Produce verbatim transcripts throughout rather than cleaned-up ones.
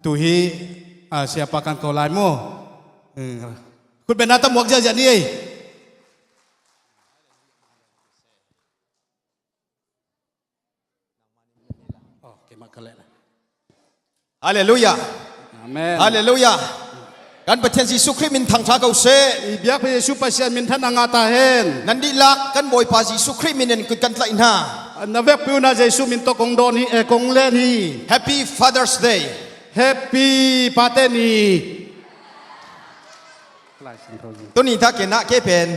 Tu hi, ah, siapa kan ko lai maw. Hmm. Khut beng na ta muak ziahziah ni ei. Oh, keimah ka leh na. Halleluiah. Amen. Halleluiah. Kan Pathian Jesuh Khrih min thangṭha ko seh. I biakpiak Jesuh Pasian minthanna ngah ta hen. Nan dihlak kan Bawipa Jesuh Khrih min in kut kan tlaih hna. Na vekpi un ah Jesuh min tawh kong dawn hi, eh, kong len hi. Happy Father's Day. Happy Pate Ni. Tuni takin ah kei pen,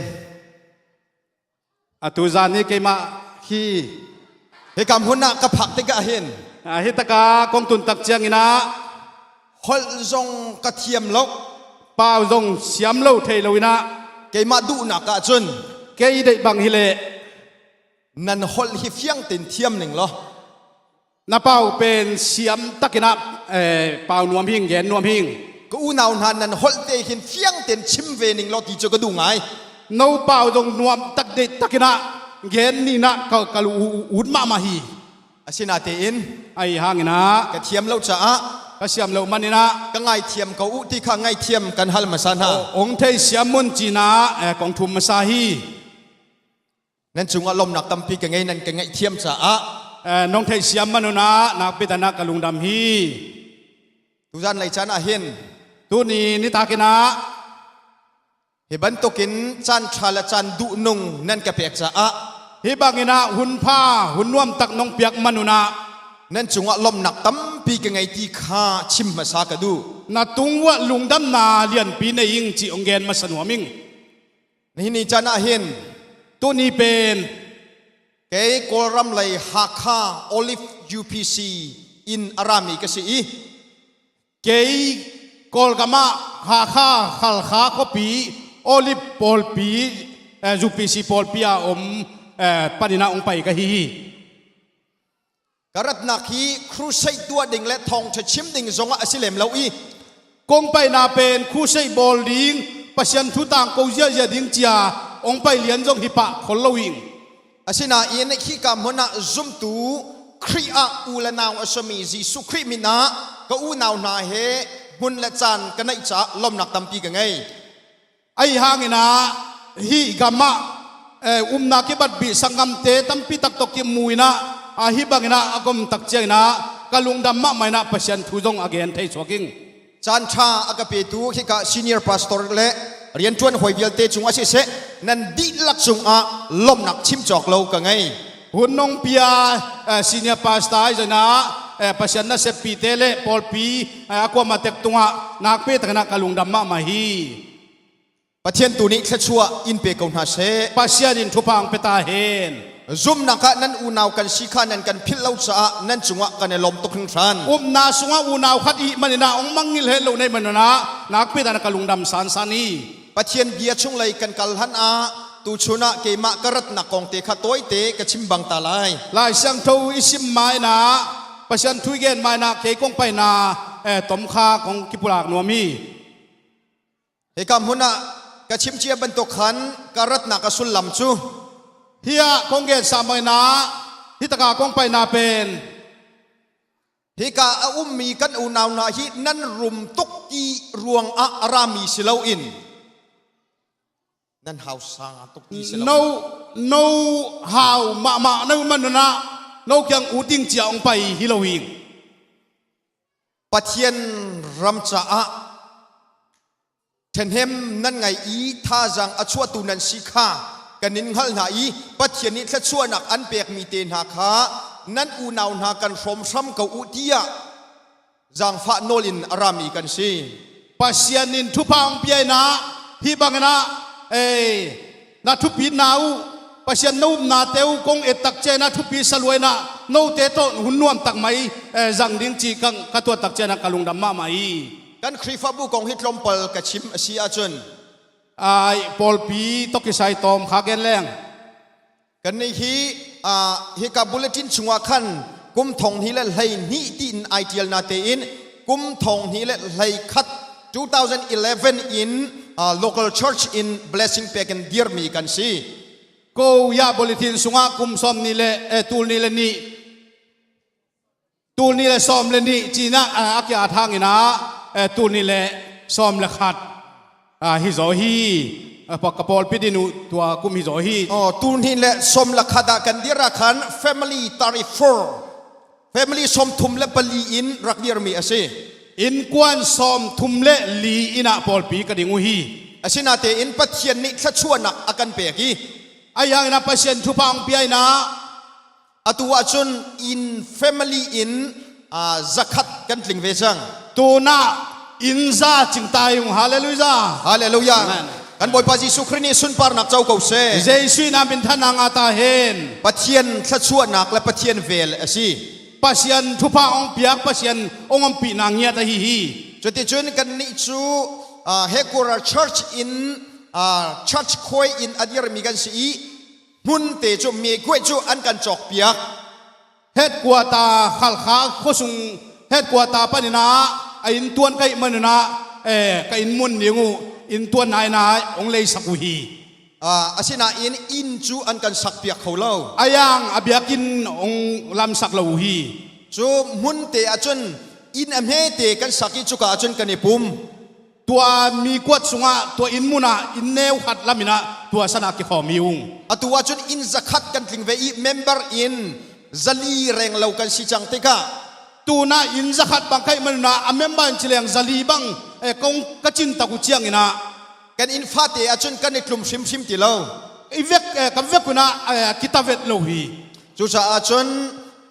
a tuzan hi keimah hi. Hih kam hun ah ka phak tikah hin, ah, hih takah kong tun tak ciangin ah, holh zong ka thiam lo, pau zong siam lo thei lo in ah, keimah duhnak ahcun, kei deih bang hi leh, nan holh hi fiangten thiam ning law. Na pau pen siam takin ah, eh, pau nuam hing, gen nuam hing. Ka unau hna nan holhte hin fiangten chim ve ning law ti cu ka duh ngai. No pau zong nuam tak deih takin ah gen ning in ah ka, ka lu u-, u-, ut mahmah hi. Asinatein, ahi hangin ah, ka thiam lo caah, ka siam lo manin ah, ka ngaithiam ko uh ti kha ngaithiam kan hal hmasa hna. Hong theisiam un ci-in ah, eh, kong thum hmasa hi. Nan cungah lawmhnak tampi ka ngei, nan ka ngaihthiam caah. Eh, nong theihsiam man un ah nakpi takin ah ka lungdam hi. Tuzan lei caan ah hin, tuni nitakin ah, hi bantukin caan ṭha le caan duhnung nan ka pek caah, hih bangin ah hun pha, hun nuam tak nong piak man un ah, nan cungah lawmhnak tampi ka ngei ti kha chim hmasa ka duh. Na tung uah lungdamna lianpi nei ing cih hong gen hmasa nuam ing. Nihin ni caan ah hin, tuni pen, kei Kawlram lei Hakha Olive U P C in a rami ka si i, kei Kawlgam ah Hakha Khalkha khuapi Olive pawlpi, eh, U P C pawlpi a om, eh, panin ah hong pai ka hi hi. Ka ratnak hi crusade tuah ding le thawngṭha chim ding zongah a si lem lo i, kong paina pen crusade bawl ding, Pasian thu tangko ziahziah ding cia hong pai lian zong hi pah khol lo ing. Asinain hika hmun ah zumtu Khrih ah u le nau a simi Jesuh Khrih min ah ka unau hna he hmun le caan ka neih caah lawmhnak tampi ka ngei. Ahi hangin ah, hih gam ah, eh, umnak i bat bih sanggamte tampi tak tawh kimu in ah, ah, hih bangin ah a ka om tak ciangin ah ka lungdam mahmah in ah Pasian thu zong a gen thei suak ing. Caan ṭha a ka petu hika senior pastor le rianṭuan hawi vialte cungah siseh, nan dihlak cungah lawmhnak chim cawk lo ka ngei. Hun nong pia, eh, senior pastor ahi zongin ah, eh, Pasian naseppite le pawlpi, eh, a kuamah tek tungah nakpi takin ah ka lungdam mahmah hi. Pathian tu nih thluachuah in pe ko hna seh. Pasian in thupha hong pe ta hen. Zumnak ah nan unau kan si kha nan kan philh lo caah nan cungah kan i lawm tuk hringhran. Upna sungah unau khat i hih manin ah hong mangngilh het lo na hih man un ah nakpi takin ah ka lungdam sansan hi. Pathian bia chunglei kan kal hlan ah tuchun ah keimah ka ratnak kongte kha tawite ka chim bang ta lai. Lai Siangtho i sim ma in ah, Pasian thu i gen ma in ah kei kong paina, eh, tom kha kong kipulak nuam hi. Hika hmun ah ka chimcia bantuk khan ka ratnak a sullam cu. Hih ah kong gensa ma in ah, hih takah kong paina pen, hika a ummi kan unau hna hi nan rum tuk ti ruangah a rami si loin nan hausa tuk ti si lo. No, no hau mahmah na hih man un ah no kiang ut ding cia hong pai hi lo hi. Pathian ram caah ṭhahnem nan ngei i thazaang a chuahtu nan si kha kan in hngalh hna i, Pathian nih thluachuahnak an pekmi te hna kha nan unau hna kan hrawmhram ko uh tiah zaangfah nawl in a rami kan si. Pasian in thupha hong pia in ah, hih bangin ah, ei, na thupitna uh, Pasian na upnate uh kong et tak ciangin ah thupi sa lua in ah, note tawh hun nuam tak mai, eh, zang ding ci ka, ka tuah tak ciangin ah ka lungdam mahmah hi. Kan Khrihfabu kong hi tlawmpal ka chim a si ahcun, ai, pawlpi tawh kisai tawm kha gen leng. Kannih hi, aa, hika bulletin chungah khan kum thong hnih le hlei hnih tiin aa ṭialna tein kum thong hnih le hlei khat, two thousand eleven in, aa, local church in blessing pek in dirmi kan si. Ko ya bulletin sungah kum sawm nih le, eh, tul nih le nih Tul nih le sawm le nih cinah a, a ki-at hanginah, eh, tul nih le sawm le khat, ah, hi zaw hi. Ah, pa-, ka pawlpi din uh tua kum hi zaw hi. Aw, tul nih le sawm le khat ah kan dir ah khan family thirty-four, family sawmthum le pali in rak dirmi a si. Innkuan sawmthum le li innah pawlpi ka ding uh hi. Asinate in Pathian nih thluachuahnak a kan pek hi. Ahi hanginah Pasian thupha hong pia inah, a tu ahcun inn family in, aa, zakhat kan tling ve cang. Tunah inn za cingtai ung. Halleluiah. Halleluiah. Amen. Kan Bawipa Jesuh Khrih nih sunparnak co ko seh. Jesuh in a minthanna ngah ta hen. Pathian thluachuahnak le Pathian vel a si. Pasian thupha hong piak, Pasian hong ompihna ngiat ahi hi. Cuticun kannih cu, aa, headquarter church in, aa, church khuai in a dirmi kan si i, hmunte cu, mekuai cu an kan cawkpiak. Headquarter Khalkha khuasung headquarter paninah a inntuan ka hih maninah, eh, ka inn mun ding uh inntuan nainai hong leisak uh hi. Ah, asinain inn cu an kan sakpiak kho lo. Ahi hang a biakinn hong lamsak lo uh hi. Cu hmunte ahcun inn a hmete kan sak i cuka ahcun kan i pum. Tua mi kuat sungah, tua inn munah inn neu khat laminah tua sanah kikhawm hi ung. A tu ahcun inn zakhat kan tling ve i member in zali reng lo kan si cang tikah. Tunah inn zakhat bang ka hih manunah a member in ci leng zali bang, eh, kong ka cin tak uh cianginah. Kan inn fate ahcun kan i tlum hrimhrim ti lo. I vek, eh, ka vek unah, eh, kitavet lo hi. Cucaah cun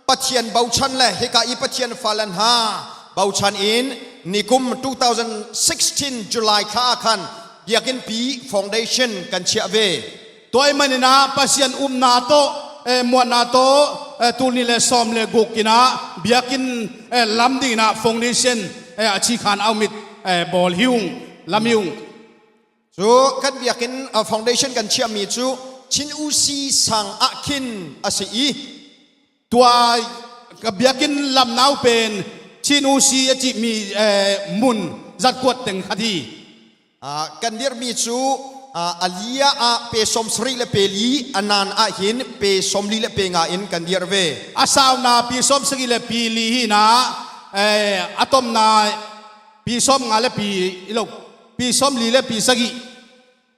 Pathian bochan le hika i Pathian fale hna bochan in nikum two thousand sixteen July thla ah khan biakinnpi foundation kan chiah ve. Tua ahih maninah Pasian upna tawh, eh, muanna tawh, eh, tul nih le sawm le guk innah biakinn, eh, lam dinginah foundation, eh, a chikhan aumit, eh, bawl hi ung, lam hi ung. Cu kan biakinn, ah, foundation kan chiahmi cu Chin Usi sang ah khin a si i. Tua ka biakinn lamnau pen Chin Usi a cihmi, eh, mun zatkuat teng khat hi. Ah, kan dirmi cu, ah, a lia ah pe sawmsarih le pe li, a nan ah hin pe sawmli le pe nga in kan dir ve. A sauna pi sawmsarih le pi li hinah, eh, a tomna pi sawmnga le pi, i lo, pi sawmli le pi sagih.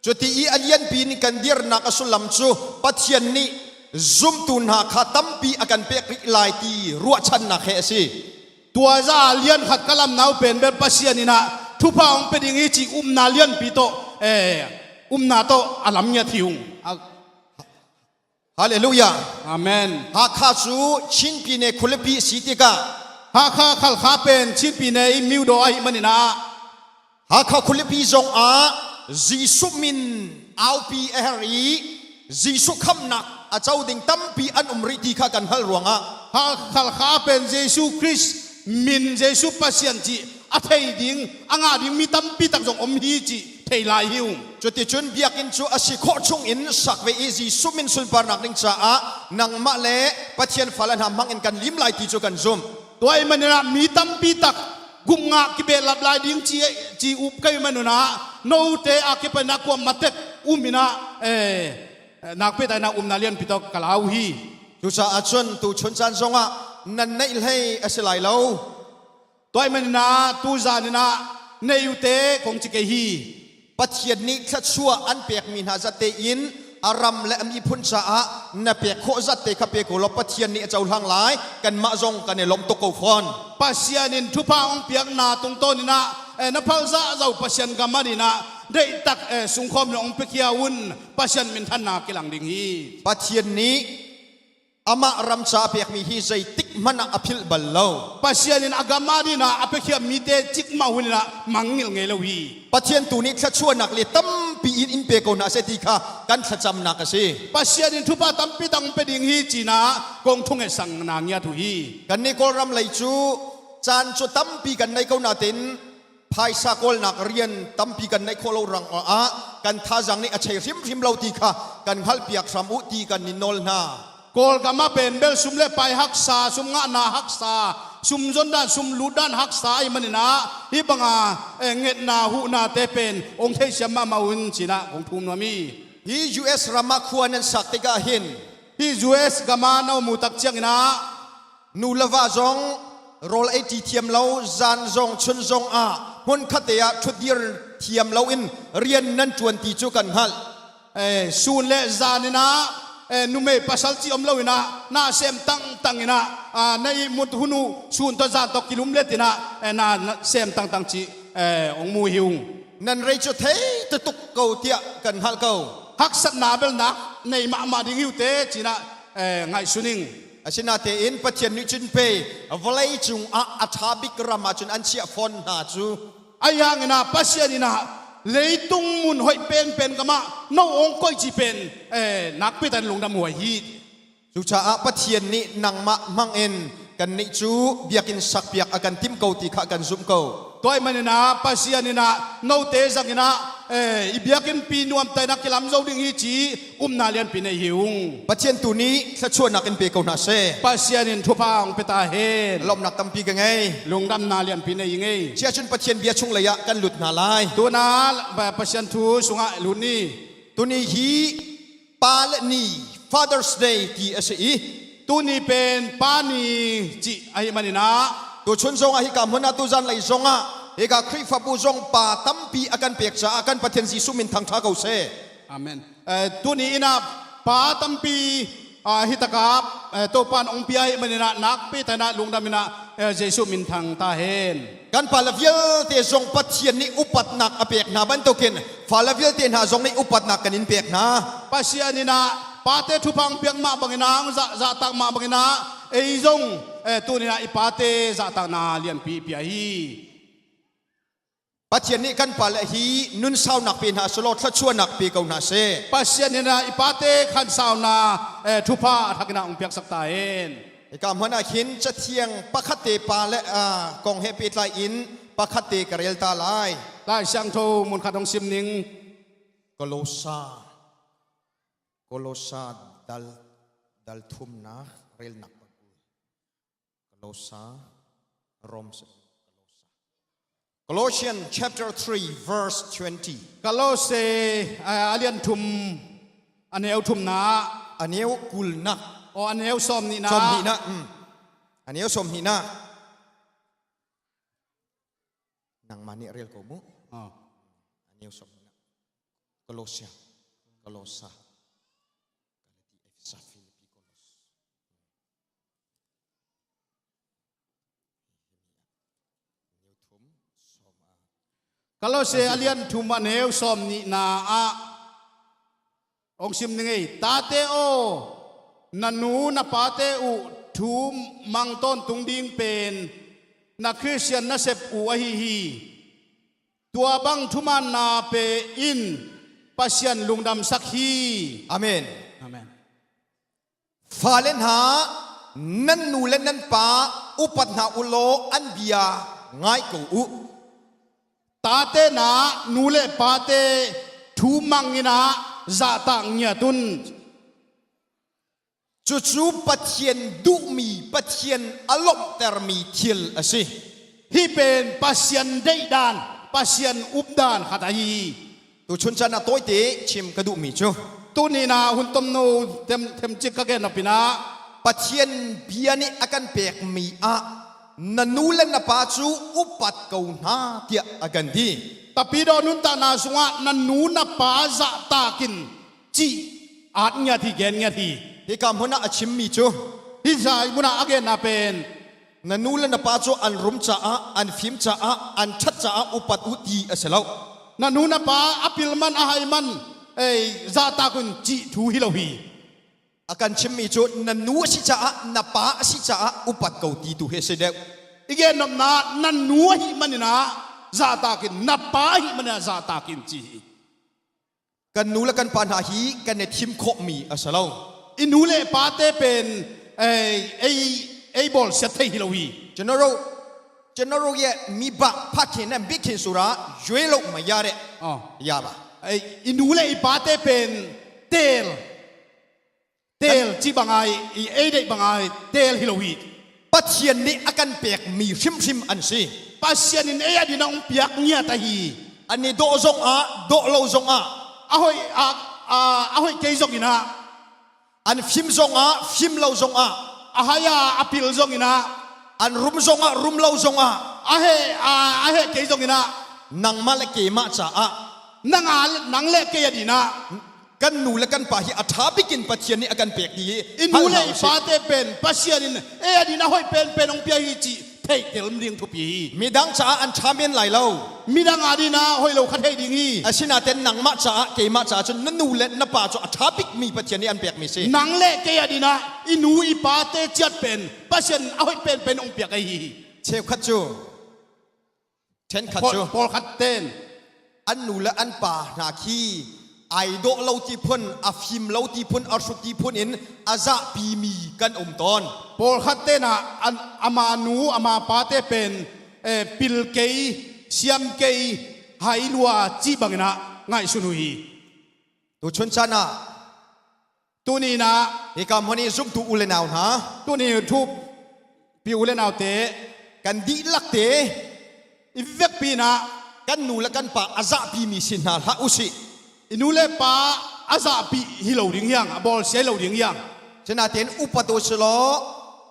Cuti i a lianpi in kan dirnak a sullam cu Pathian nih zumtu hna kha tampi a kan pek rih lai ti ruahchannak he a si. Tua za lian khat ka lamnau pen bel Pasian innah thupha hong pe ding hi ci upna lianpi tawh, eh, upna tawh a lam ngiat hi ung. A Halleluiah. Amen. Hakha cu Chinpi ne khualipi si tikah. Hakha Khalkha pen Chinpi ne i miudaw ahih maninah. Hakha khualipi zongah Jesuh min aupi a herh i Jesuh khamhnak a co ding tampi an um rih ti kha kan hngalh ruangah. Hakha Khalkha pen Jesuh Khrist min Jesuh Pasian cih a thei ding, a ngah ding mi tampi tak zong om hi cih thei lai hi ung. Cuticun biakinn cu a si khawh chungin sak ve i Jesuh min sunparnak ding caah nangmah le Pathian fale hna hmangin kan lim lai ti cu kan zumh. Tua ahih maninah mi tampi tak gupngah kibehlap lai ding ci, ci up ka hih manunah note a kipaninah kuamah tek um inah, eh, nakpi takinah upna lianpi tawh ka lau hi. Cucaah cun tuchun caan zongah nan neih hlei a si lai lo. Tua ahih maninah tuzan innah nei uhte kong ci kei hi. Pathian nih thluachuah an pekmi hna zat tein a ram le a miphun caah na pek khawh zat te kha pe ko law, Pathian nih a cohlang lai, kanmah zong kan i lawm tuk ko fawn. Pasian in thupha hong piakna tungtawn innah, eh, na phalzah zo Pasian gam ah innah deihtak, eh, sungkhawm na hong piakhia un, Pasian minthanna kilang ding hi. Pathian nih amah ram ca a pekmi hi zeitik hmanh ah a philh bal lo. Pasian in a gam ah dinah a piakhiam mite cikmah hun inah mangngilh ngei lo hi. Pathian tu nih thluachuahnak le tampi in in pe ko hna seh ti kha kan thlacamnak a si. Pasian in thupha tampi tak hong pe ding hi cinah kong thungetsak na ngiat uh hi. Kannih Kawlram lei cu caan cu tampi kan nei ko natein phaisa kawlnak rian tampi kan neih khawh lo rang ah kan thazaang nih a chei hrimhrim lo ti kha kan hngalhpiak hram uh ti kan i nawl hna. Kawlgam ah pen bel sum le pai haksa, sum ngahna haksa, sum zondan, sum lutdan haksa ahih maninah hih banga, eh, ngetna huhna te pen hong theihsiam mahmah un cinah kong thum nuam hi. Hi U S ram ah khua nan sak tikah hin, hi U S gam ah na um uh tak cianginah nu le va zong Rawl ei ti thiam lo, zan zong chun zong ah hmun khate ah thudir thiam lo in rian nan ṭuan ti cu kan hngalh. Eh, sun le zan in ah, eh, numei pasal cih om lo in ah, na sem tangtang in ah, ah, na ihmut hun uh sun tawh zan tawh kilum let in ah, eh, na, na sem tangtang cih, eh, hong mu hi ung. Nan rei cu thei tutuk ko tiah kan hngalh ko. Haksatna bel nak nei mahmah ding hi uh teh ci-in ah, eh, ngaihsun ing. Asinatein Pathian nih cun pei vawlei cungah a ṭha bik ram ahcun an chiah fawn hna cu. Ahi hangin ah Pasian in ah leitung mun hoih penpen kamah no hong koih cih pen, eh, nakpi takin lungdam huai hi. Cucaah Pathian nih nangmah hmangin kannih cu biakinn sakpiak a kan timh ko ti kha kan zumh ko. Tua ahih manin ah Pasian in ah note zangin ah, eh, i biakinnpi nuamtakin a kilam zo ding hi ci upna lianpi nei hi ung. Pathian tu nih thluachuahnak in pe ko hna seh. Pasian in thupha hong pe ta hen. Lawmhnak tampi ka ngei. Lungdamna lianpi nei i ngei. Cia cun Pathian bia chung lei ah kan lut hna lai. Tuna Pa-, Pasian thu sungah lut ni. Tuni hi Pa le Ni, Father's Day ti a si i. Tuni pen Pa Ni cih ahih manin ah. Tuchun zongah hika hmun ah tuzan lei zongah hika Khrihfabu zong pa tampi a kan pek caah kan Pathian Jesuh min thangṭha ko seh. Amen. Eh, tuni in ah pa tampi, ah, hi takah, eh, Topa in hong pia ahih manin ah nakpi takin ah lungdam in ah, eh, Jesuh min thang ta hen. Kan pa le vialte zong Pathian nih upatnak a pek hna bantukin fa le vialte hna zong nih upatnak kan in pek hna. Pasian in ah pate thupha hong piak mah bangin ah, hong zah-, zahtak mah bangin ah, ei zong, eh, tuni in ah i pate zahtakna lianpi i pia hi. Pathian nih kan pa le hi nunsaunak pe hna seh law, thluachuahnak pe ko hna seh. Pasian in ah i pate khansauna, eh, thupha a thakin ah hong piaksak ta hen. Hika hmun ah khin Cathiang pakhatte pa le, ah, kong he pehtlai in pakhatte ka rel ta lai. Lai Siangtho munkhat hong sim ning. Kolosa. Kolosa dal, dal thumnak relnak pakul. Kolosa, Rom se, Kolosa. Colossians chapter three, verse twenty. Kolose, a, a lian thum, a neu thumnak. A neu kulnak. Aw, a neu sawmnihnak. Sawmnihnak, mm. A neu sawmnihnak. Nangmah nih rel ko mu. Aw. A neu sawmnihnak. Kolosia. Kolosa. Galati, Efesa, Filipi, Kolos. Kolose a lian thum a neu sawmnihnak ah hong sim ning ei. Tate aw, na nu na pate uh thu mang tawntung ding pen na Khristian nasep uh ahi hi. Tua bang thumaanna pe in Pasian lungdamsak hi. Amen. Amen. Fale hna, nan nu le nan pa upat hna u law, an bia ngai ko u. Tate na nu le pate thu mang in ah zahtak ngiat un. Cucu Pathian duhmi, Pathian a lawmhtermi thil a si. Hih pen Pasian deihdan, Pasian updan khat ahi hi. Tuchun caan ah tawite chim ka duhmi cu. Tuni in ah hun tomno them, themcik ka gen nop in ah. Pathian bia nih a kan pekmi ah na nu le na pa cu upat ko hna tiah a kan ti. Tapidaw nuntakna sungah na nu na pa zahtak in cih at ngiat hi, gen ngiat hi. Hika hmun ah a chimmi cu. Hih zai hmun ah a genna pen. Na nu le na pa cu an rum caah, an fim caah, an ṭhat caah upat uh ti a si lo. Na nu na pa a pil man, a hai man, ei, zahtak un cih thu hi lo hi. A kan chimmi cu na nu a si caah, na pa a si caah upat ko ti tu hi a si deuh. I gennopna, na nu ahih manin ah zahtak in, na pa ahih manin ah zahtak in ci hi. Kan nu le kan pa hna hi kan i thim khawhmi a si lo. I nu le pate pen, eh, ei, ei bawlsiat thei hi lo hi. General, general ye mi bak pha khin em bik khin sura yue lo ma ya re. Oh. Ya ba. Eh, i nu le i pate pen teel. Teel ci bang ai, i ei deih bang ai, teel hi lo hi. Pathian nih a kan pekmi hrimhrim an si. Pasian in ei a din a hong piak ngiat ahi. An i dawh zongah, dawh lo zongah. A hoih, a, a, a hoih kei zongin ah. An fim zongah, fim lo zongah. A hai a, a pil zongin ah. An rum zongah, rum lo zongah, a heh, a, a heh kei zonginah, nangmah le keimah caah, nang a, nang le kei a dinah, kan nu le kan pa hi a tha bikin Pathian nih a kan pek dih hi. I nu le i pate pen Pasian in ei a dinah hoih penpen hong pia hi cih theihtel ding thupi hi. Midang caah an tha men lai lo. Midang a dinah hoih lo kha thei ding hi. Asinain nangmah caah keimah caah cun na nu le na pa cu a tha bikmi Pathian nih an pekmi si. Nang le kei a dinah i nu i pate ciat pen Pasian a hoih penpen hong piak ahi hi. Cheukhat cu, ṭhenkhat cu, pawlkhat ten an nu le an pa hna khi aa dawh lo ti phun, a fim lo ti phun, a hruk ti phun in a zahpimi kan um tawn. Pawlkhat tenah an, ama nu, ama pate pen, eh, pil kei, siam kei, hai lua cih banginah ngaihsun uh hi. Tuchun caan ah, tuni inah, hika hmun i zumtu u le nau hna, tuni thupi u le naute, kan dihlakte, i vekpi inah, kan nu le kan pa a zahpimi si hna hlah usih. I nu le pa a zahpih hi lo ding hiang, a bawlsia hi lo ding hiang. Sinain upat uh si law,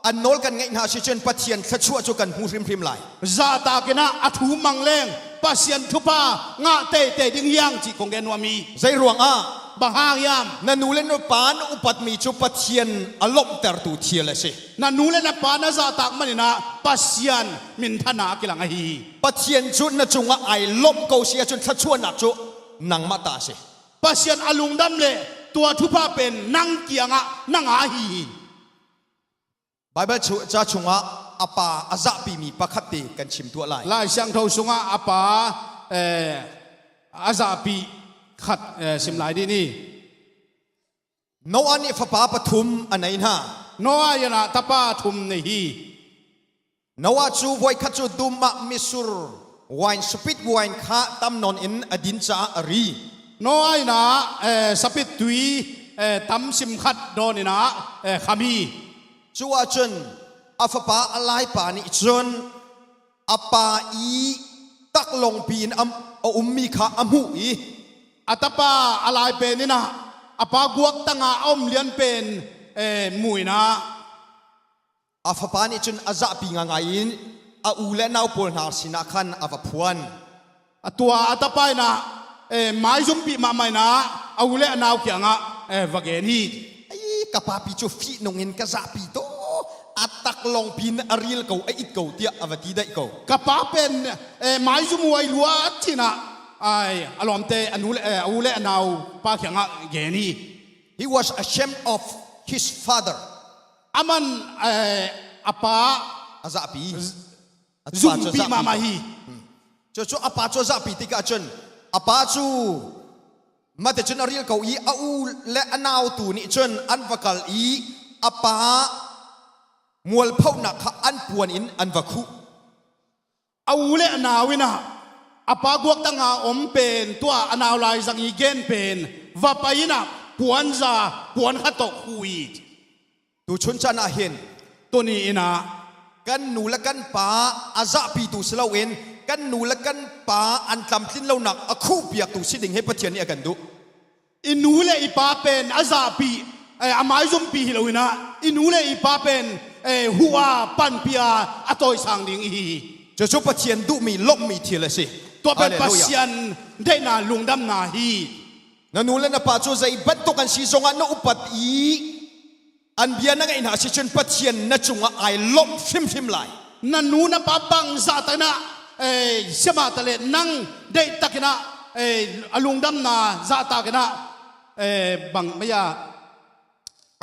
an nawl kan ngeih hna si cun Pathian thluachuah cu kan hmu hrimhrim lai. Zahtak inah a thu mang leng Pasian thupha ngah teitei ding hiang cih kong gen nuam hi. Zei ruangah? Bang hang hiam? Na nu le na pa na upatmi cu Pathian a lawmhtertu thil a si. Na nu le na pa na zahtak maninah Pasian minthanna a kilang ahi hi. Pathian cu na cungah aa lawmh ko si ahcun thluachuahnak cu nangmah ta a si. Pasian a lungdam le tua thupha pen nang kiangah na ngah ahi hi. Baibal cu, ca chungah a pa a zahpimi pakhat te kan chim tuah lai. Lai Siangtho sungah a pa, eh, a zahpih khat, eh, sim lai dih ni. Noah nih fapa pathum a nei hna. Noah inah tapa thum nei hi. Noah cu voikhat cu dum ah misur wine, sapit wine kha tam nawn in a din caah a ri. Noah inah, eh, sapit tui, eh, tam sim khat dawn inah, eh, kham hi. Cu ahcun a fapa a laipa nih cun a pa i taklongpi in a, a ummi kha a hmuh i, a tapa a lai pen inah a pa guaktang ah a um lian pen, eh, mu inah, a fapa nih cun a zahpi ngaingai in a u le a nau pawl hna sinah khan a va phuan. A tua a tapa inah, eh, maizumpih mahmah inah a u le a nau kiangah, eh, va gen hi. Ei, ka papi cu fihnung in ka zahpi taw, a taklongpi in a ril ko, a it ko tiah a va ti daih ko. Ka pa pen, eh, maizum huai lua cinah, ai, a lawmte a nu le, eh, a u le a nau pa kiangah gen hi. He was ashamed of his father. Aman, eh, a pa a zahpi. A pa cu zumpi zahpi mahmah hi. Hmm. Cucu a pa cu a zahpi tikah cun a pa cu mate cun a ril ko i a u le a nau tu nih cun an va kal i a pa mualphonak kha an puan in an va khuh. A u le a nau inah a pa guaktang a om pen tua a nau laizang i gen pen va pai inah puanza puan khat tawh khuh i. Tuchun caan ah hin tuni inah kan nu le kan pa a zahpitu si loin kan nu le kan pa an tlamtlin lonak a khuhpiaktu si ding hi Pathian nih a kan duh. I nu le i pa pen a zahpih, eh, a maizumpi hi loinah i nu le i pa pen, eh, huh a panpih a a tawisang ding ihi hi. Cucu Pathian duhmi, lawmhmi thil a si. Tua pen Halleluiah. Pasian deihna lungdamna hi. Na nu le na pa cu zei bantuk an si zongah na upat i an bia na ngeih hna a si cun Pathian na cungah aa lawmh hrimhrim lai. Na nu na pa bang zahtak inah, eh, siamah ta le nang deihtak inah, eh, a lungdamna zahtak inah, eh, bang maya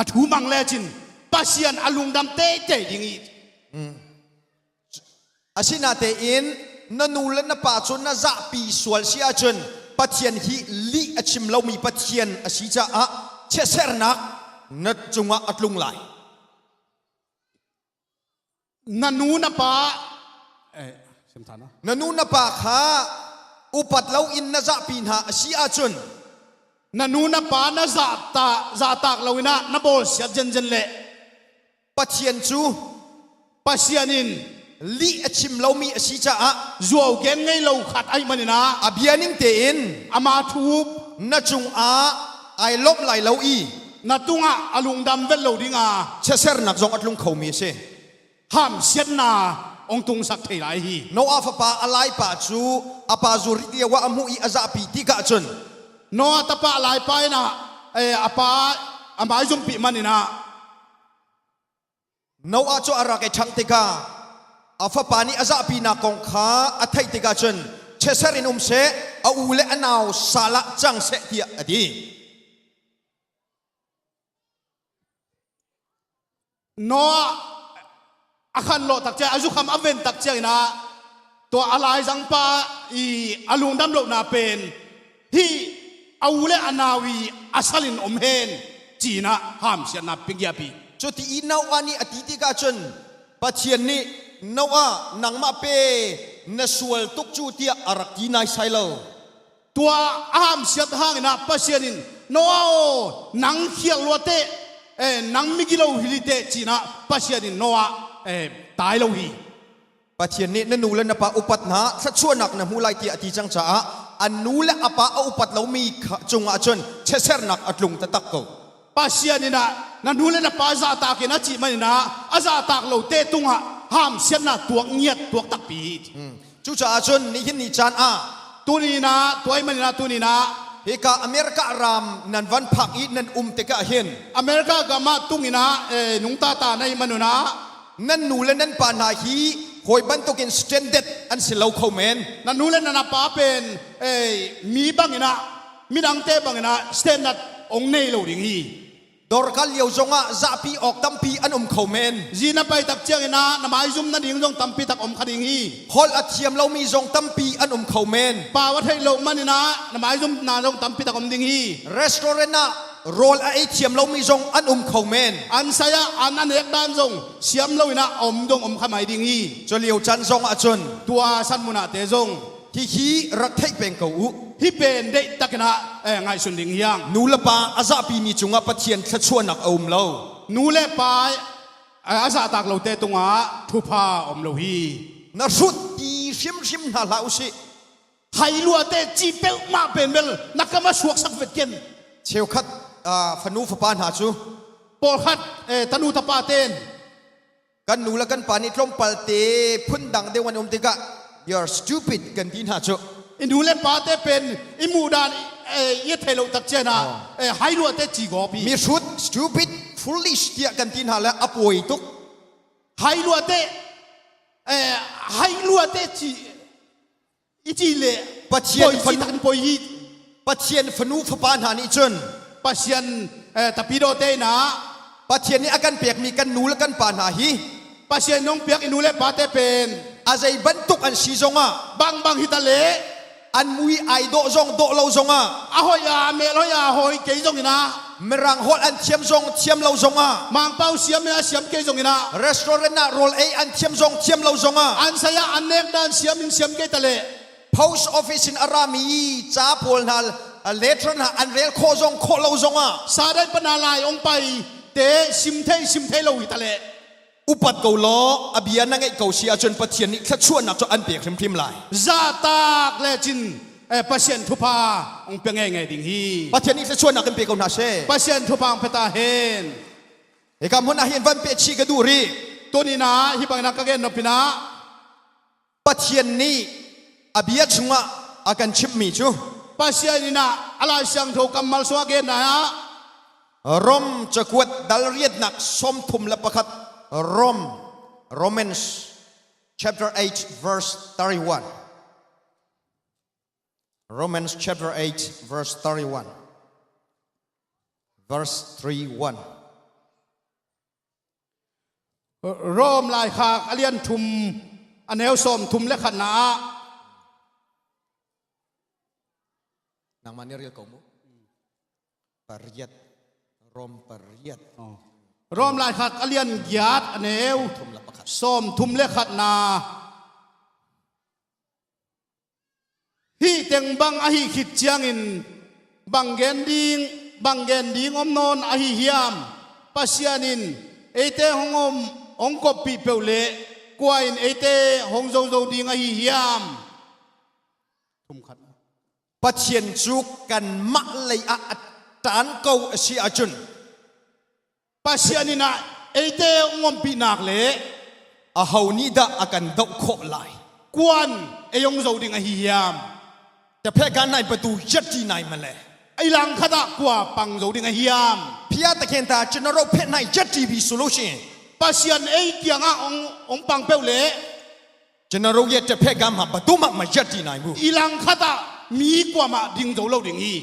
a thu mang lecin Pasian a lungdam teitei ding i. Asinatein na nu le na pa cu na zahpi sual si ahcun Pathian hi lih a chim lomi Pathian a si caah chiasernak na cungah a tlung lai. Na nu na pa, eh, sim than a. Na nu na pa kha upat loin na zahpi hna a si ahcun na nu na pa na zahta, zahtak loinah na bawlsiat zenzen le Pathian cu Pasian in lih a chim lomi a si caah zuau gen ngei lo khat ahih maninah a bia ning tein ama thu na cungah aa lawmh lai lo i na tungah a lungdam vet lo dinga chiasernak zong a tlung khomi a si. hamsiatna hong tungsak thei lai hi. Noah fapa a laipa cu a pa zuri lio ah a hmuh ih a zahpi tikah cun, Noah tapa a laipa in ah, eh, a pa a maizumpih manin ah, Noah cu a rak i ṭhang tikah a fapa nih a zahpinak kong kha a theih tikah cun, "Cheser in um seh, a u le a nau sal ah cang seh," tiah a ti. Noah a khanlawh tak ciang, a zukham a ven tak ciangin ah, tua a laizangpa ih a lungdam lohna pen hih a u le a nau ih a sal in om hen, ci-in ah hamsiatna pia giap hi. Cuti ih Noah nih a ti tikah cun Pathian nih, "Noah, nangmah pen na sual tuk cu," tiah a rak ti naisai lo. Tua a hamsiat hangin ah Pasian in, "Noah aw, nang khialh lua teh, eh, nang migilo hi teh," ci-in ah Pasian in Noah, eh, tai lo hi. Pathian nih, "Na nu le na pa upat hna, thluachuahnak na hmu lai," tiah a ti ciang caah a nu le a pa a upat lomi kha cungah cun chesernak a tlung taktak ko. Pasian in ah, "Na nu le na pa zahtak in," a cih manin ah a zahtak lote tungah hamsiatna tuak ngiat, tuak takpi hi. Hmm. Cucaah cun nihin ni caan ah, tuni in ah, tua ahih manin ah tuni in ah, hika America ram nan van phak ih nan um tikah hin, America gam ah tung in ah, eh, nungta ta na hih manun ah, nan nu le nan pa hna hi khawi bantukin standard an si lo kho men. Na nu le na pa pen, eh, mi bangin ah, midangte bangin ah standard hong nei lo ding hi. Dorkal lio zongah zahpi awk tampi an um kho men. Zi na pai tak ciangin ah na maizum nading zong tampi tak om kha ding hi. Holh a thiam lomi zong tampi an um kho men. Pau a theih loh manin ah na maizumna zong tampi tak om ding hi. Restaurant ah rawl a ei thiam lomi zong an um kho men. An sai ah an a nek dan zong siam loin ah a om dong om kha mai ding hi. Cu lio caan zongah cun, tua san mun ahte zong, hih hi rak theih peng ko uh. Hih pen deihtakin ah, eh, ngaihsun ding hi hang. Nu le pa a zahpimi cungah Pathian thluachuahnak a um lo. Nu le pa, eh, a zahtak lote tungah thupha a om lo hi. Na hrut ti hrimhrim hna hlah usih. Hai lua teh cih peuhmah pen bel na kam a suaksak vet ken. Cheukhat, ah, fanu fapa hna cu, pawlkhat, eh, tanu tapa ten, kan nu le kan pa nih tlawmpalte phundang deuh an um tikah, "You're stupid," kan ti hna cu. I nu le pate pen i muhdan, eh, i a thei loh tak ciangin ah, eh, hai lua teh ci gawp hi. Mihrut, stupid, foolish tiah kan ti hna le a puai tuk. Hai lua teh, eh, hai lua teh ci i cih leh Pathian poi fan- cih takin poi hi. Pathian fanu fapa hna nih cun, Pasian, eh, tapidawte in ah, Pathian nih a kan pekmi kan nu le kan pa hna hi, Pasian in hong piak i nu le pate pen a zei bantuk an si zongah, bangbang hi ta leh, an mui aa dawh zong dawh lo zongah, a hoih a, a mel hoih a, hoih kei zongin ah, Mirang holh an thiam zong thiam lo zongah, Mangpau siam in a siam kei zongin ah, restaurant ah rawl ei an thiam zong thiam lo zongah, an sai ah an nek dan siam in siam kei ta leh, post office in a rami ca pawl hna, a letter hna an rel khawh zong khawh lo zongah, sa dai pana lai hong pai te sim thei sim thei lo hi ta leh, upat ko law, a bia na ngeih ko si ahcun Pathian nih thluachuahnak cu an pek hrimhrim lai. Zahtak lecin, eh, Pasian thupha hong pia ngeingai ding hi. Pathian nih thluachuahnak in pe ko hna seh. Pasian thupha hong pia ta hen. Hika hmun ah hin van peh chih ka duh rih. Tuni in ah hih bangin ah ka gen nop in ah, Pathian nih a bia chungah a kan chimhmi cu, Pasian in ah a Lai Siangtho kammal sungah a genna ah, Rom cakuat dal riatnak sawmthum le pakhat. Rom, Romans chapter eight, verse thirty-one. Romans chapter eight, verse thirty-one. Verse three one. Rom laikhak a lian thum, a neu sawmthum le khatna ah. Nangmah nih rel ko mu. Pariat. Rom pariat. Oh. Rom laikhak a lian giat a neu sawmthum le pakhat. Sawmthum le khatna. Hih teng bang ahi khit ciangin bang gen ding, bang gen ding om nawn ahi hiam? Pasian in eite hong om, hong koppih peuh leh kua in eite hong zozo ding ahi hiam? Thumkhat. Pathian cu kanmah lei ah a ṭan ko a si ahcun, Pasian in ah eite hong ompih nak leh Aho nih dah a kan doh khawh lai? Kuan ei hong zo ding ahi hiam? Tapheh gan nai batu yat dih nai mah le? I langkhat ah kua pang zo ding ahi hiam? ဖျားသခင်သာ ကျွန်တော်တို့ဖက်၌ရပ်တည်ပြီဆိုလို့ရှိရင် Pasian ei kiangah hong, hong pang peuh leh ကျွန်တော်တို့ရဲ့ တစ်ဖက်ကမ်းမှာ ဘယ်သူမှ မရပ်တည်နိုင်ဘူး။ 'I langkhat ah mi kuamah ding zo lo ding hi.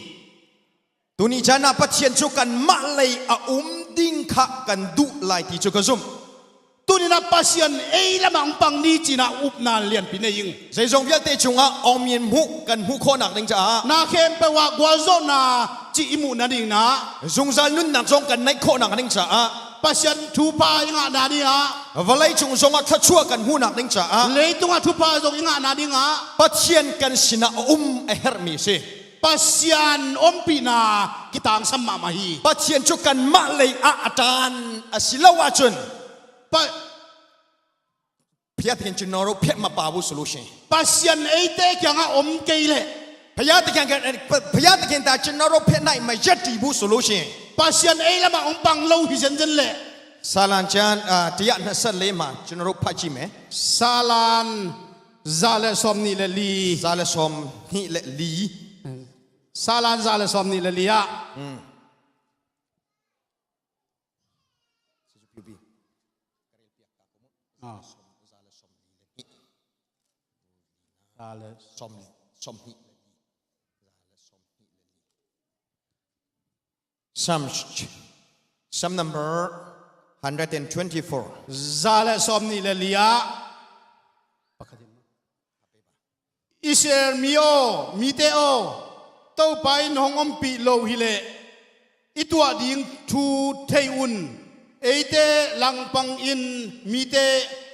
Tuni caan ah Pathian cu kanmah lei a um ding kha kan duh lai ti cu ka zumh. Tuni-in ah Pasian ei lamah hong pang ni ci-in ah upna lianpi nei ing. Zeizong vialte cungah awngmin hmuh kan hmuh khawhnak ding caah, na khempeuh ah gualzawhna cih i muh nadingin ah, zungzal nunnak zong kan neih khawhnak ding caah, Pasian thupha i ngah nadingah, vawlei cung zongah thluachuah kan hmuhnak ding caah, leitungah thupha zong i ngah nadingah, Pathian kan sinah a um a herhmi a si. Pasian ompihna kitangsam mahmah hi. Pathian cu kanmah lei ah a ṭan a si lo ahcun, Pa-, ဖျားသခင် ကျွန်တော်တို့ဖက်မှာ ပါဖို့ဆိုလို့ရှိရင် Pasian eite kiangah om kei leh, ဖျားသခင်က ဖျားသခင်သာ ကျွန်တော်တို့ဖက်၌မရပ်တည်ဘူးဆိုလို့ရှိရင် Pasian ei lamah hong pang lo hi zenzen leh, ဆာလံကျမ်း အာ တစ်ရာနှစ်ဆယ့်လေးမှာ ကျွန်တော်တို့ဖတ်ကြည့်မယ်။ Salan za le sawmnih le li. ဆာလံ sawmnih le li. Salan za le sawmnih le li ah. Ah. Za le sawm, sawmnih le li. Psalm, Psalm number hundred and twenty-four. Za le sawmnih le li ah. Israel mi aw, mite aw, Topa in hong ompih lo hileh i tuah ding thu thei un. Eite langpang in mite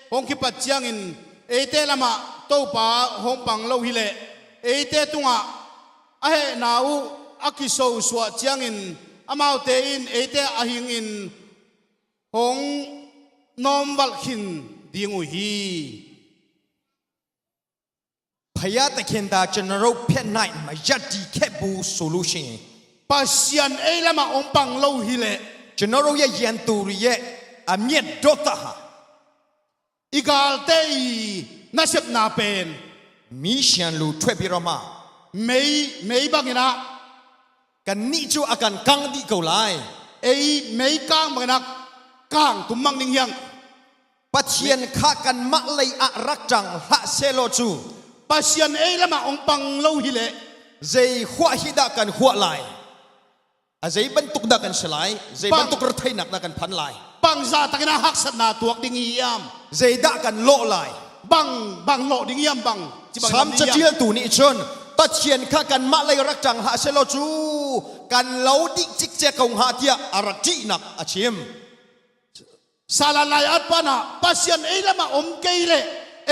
hong kipat ciangin eite lamah Topa hong pang lo hileh eite tungah a hehna uh a kisosuah ciangin amaute in eite a hingin hong nawmvalh khin ding uh hi. ဖျားသခင်သာ ကျွန်တော်တို့ဖက်၌မရပ်တည်ခဲ့ဘူးဆိုလို့ရှိရင် Pasian ei lamah hong pang lo hileh ကျွန်တော်တို့ရဲ့ရန်သူတွေရဲ့အမျက်ဒေါသဟာ I galte i nasepna pen မီးလျှံလိုထွက်ပြီးတော့မှ mei, mei bangin ah ကနံၣ်ကျိုးအကန် ကန်းသီးကိုလိုက် ei meikang bangin ah kang tum mang ding hi hang. ပသျၢၣ်ခါ ကမၣ်လီၤ အရၢၵ်ႈတၢင်ႇ ဟးဆဲးလိာ်ၸူး Pasian ei lamah hong pang lo hileh စ့ၢ်ခီၣ်ဟံၣ်ဒၣ် ကၢၼ်ဃီၣ်လီၤ အစ့ၢ်ဘၣ်တုၵ်ၣ်ဒၣ် ကၢၼ်စလီၤ စ့ၢ်ဘၣ်တုၵ်ၣ်ရထံၣ်နၢၵ်ႈဒၣ် ကၢၼ်ဖၢၼ်လီၤ Bangzah takin ah haksatna tuak ding hi hiam? စ့ၢ်ဒၣ် ကၢၼ်လီၤလီၤ Bang, bang lawh ding hiam bang? သမ်ၣ်သၢၵ်ႈ တဵမ်တူၼ်ၼႆၸိုင် ပသျၢၣ်ခါ ကမၣ်လီၤ ရၢၵ်ႈတၢင်ႇ ဟးဆဲးလိာ်ၸူး ကၢၼ်လီၤဒိၣ်စ့ၢ်ကီး ကၢင်ဟးတဵမ် အရထံၣ်နၢၵ်ႈ အဆဵမ် Salan lai-at pan ah Pasian ei lamah om kei leh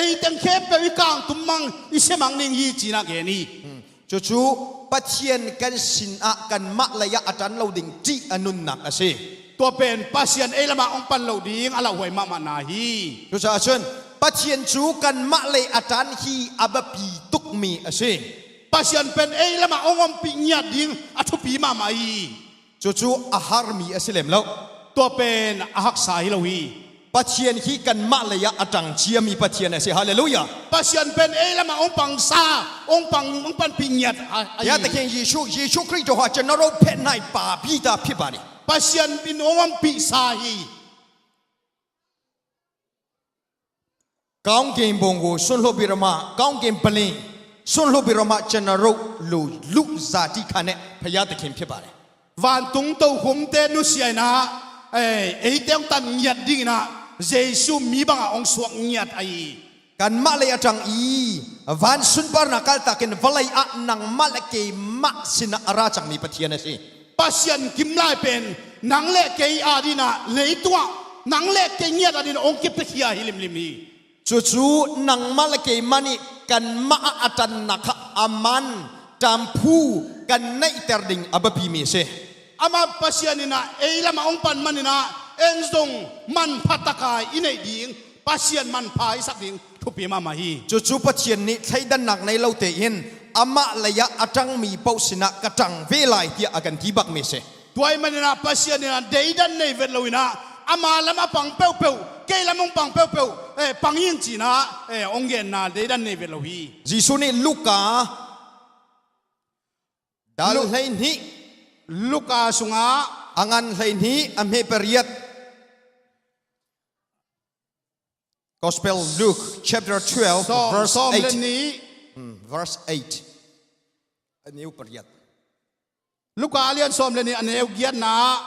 ei teng khempeuh i kang tum mang, i sia mang ding hi ci-in ah gen hi. ကျိုးကျူး ပသျၢၣ် ကၢၼ်စံၣ်အၣ် ကမၣ်လီၤ အတၢၼ်းလီၤဒိၣ် တဵမ်အနုၢ်နၢၵ်ႈ အဆဵမ် Tua pen Pasian ei lamah hong pang lo ding a lauhuai mahmah na hi. ကျိုးကျူး ပသျၢၣ် ကမၣ်လီၤ အတၢၼ်းဟံၣ် အဘၣ်ပီႇတုၵ်ႉမံၣ် အဆဵမ် Pasian pen ei lamah hong ompih ngiat ding a thupi mahmah hi. ကျိုးကျူး အဟါရမံၣ် အဆဵမ်လီၤ Tua pen a haksa hi lo hi. ပသျၢၣ်ဟံၣ် ကမၣ်လီၤ အတၢင်ႇတဵမ်မံၣ် ပသျၢၣ် အဆဵမ် Hallelujah. Pasian pen ei lamah hong pang sa, hong pang, hong panpih ngiat a, a hi. ဘုရားသခင်ယေရှု၊ ယေရှုခရစ်တော်ဟာ ကျွန်တော်တို့ဖက်၌ပါပြီးသား ဖြစ်ပါတယ်။ Pasian in hong ompih sa hi. ကောင်းကင်ဘုံကို စွန့်လွှတ်ပြီးတော့မှ၊ ကောင်းကင်ပလ္လင် စွန့်လွှတ်ပြီးတော့မှ ကျွန်တော်တို့လူ၊ လူဇာတိခံတဲ့ ဘုရားသခင် ဖြစ်ပါတယ်။ Vantung tokhomte nusia in ah, eh, eite hong tan ngiat dingin ah Jesuh mi bangah hong suak ngiat ahi hi. ကမၣ်လီၤ အတၢင်ႇအံၤ van sunparnak kaltakin vawlei ah nangmah le keimah sinah a ra cangmi Pathian a si. Pasian kim lai pen nang le kei adingin ah, leitungah nang le kei ngiat adingin hong kipiakhia hi limlim hi. Cucu nangmah le keimah nih kanmah ah a tannak kha a man, tamphu kan neihter ding a biapimi a si. Amah Pasian in ah ei lamah hong pan manin ah en zong manpha taka i neih ding, Pasian manpha i sak ding thupi mahmah hi. Cucu Pathian nih thleidannak nei lo tein amah lei ah a tangmi paoh sinah ka tang ve lai, tiah a kan ti bakmi a si. Tua ahih manin ah Pasian in ah deidan nei vet loin ah ama lam a pang peuhpeuh Kei lam hong pang peuhpeuh, eh, pang ing ci-in ah, eh, hong genna deidan nei vet lo hi. Jesu nih Luka dal Lu-, hleihnih, Luka sungah a ngan hleihnih, a hme pariat. Gospel Luke chapter twelve, sawm, verse sawm le eight. Nih. Hmm, verse eight. A neu pariat. Luka a lian sawm le nih, a neu giatna.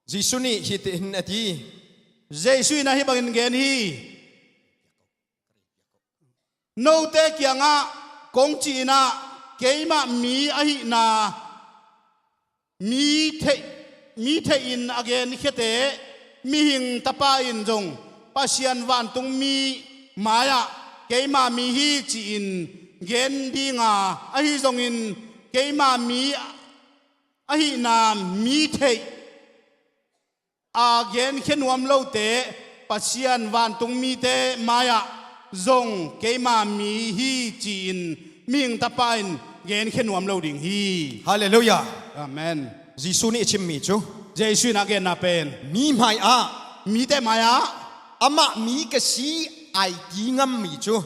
Jesu nih hiti hin a ti. Jesu in ah hih bangin gen hi. Note kiangah kong cih in ah, keimah mi ahihna mi theih, mi theihin a genkhiate, mihing tapa in zong Pasian vantungmi mai-ah keima mi hi ci-in gen ding a, ahi zongin keima mi ahihna mi theih a genkhia nuam lote Pasian vantungmite mai-ah zong keima mi hi ci-in mihing tapa in genkhia nuam lo ding hi. Halleluiah. Amen. Jesu nih a cimmi cu, Jesu in a genna pen, mi hmaiah, mite mai-ah, amah mi ka si ai ti ngammi cu,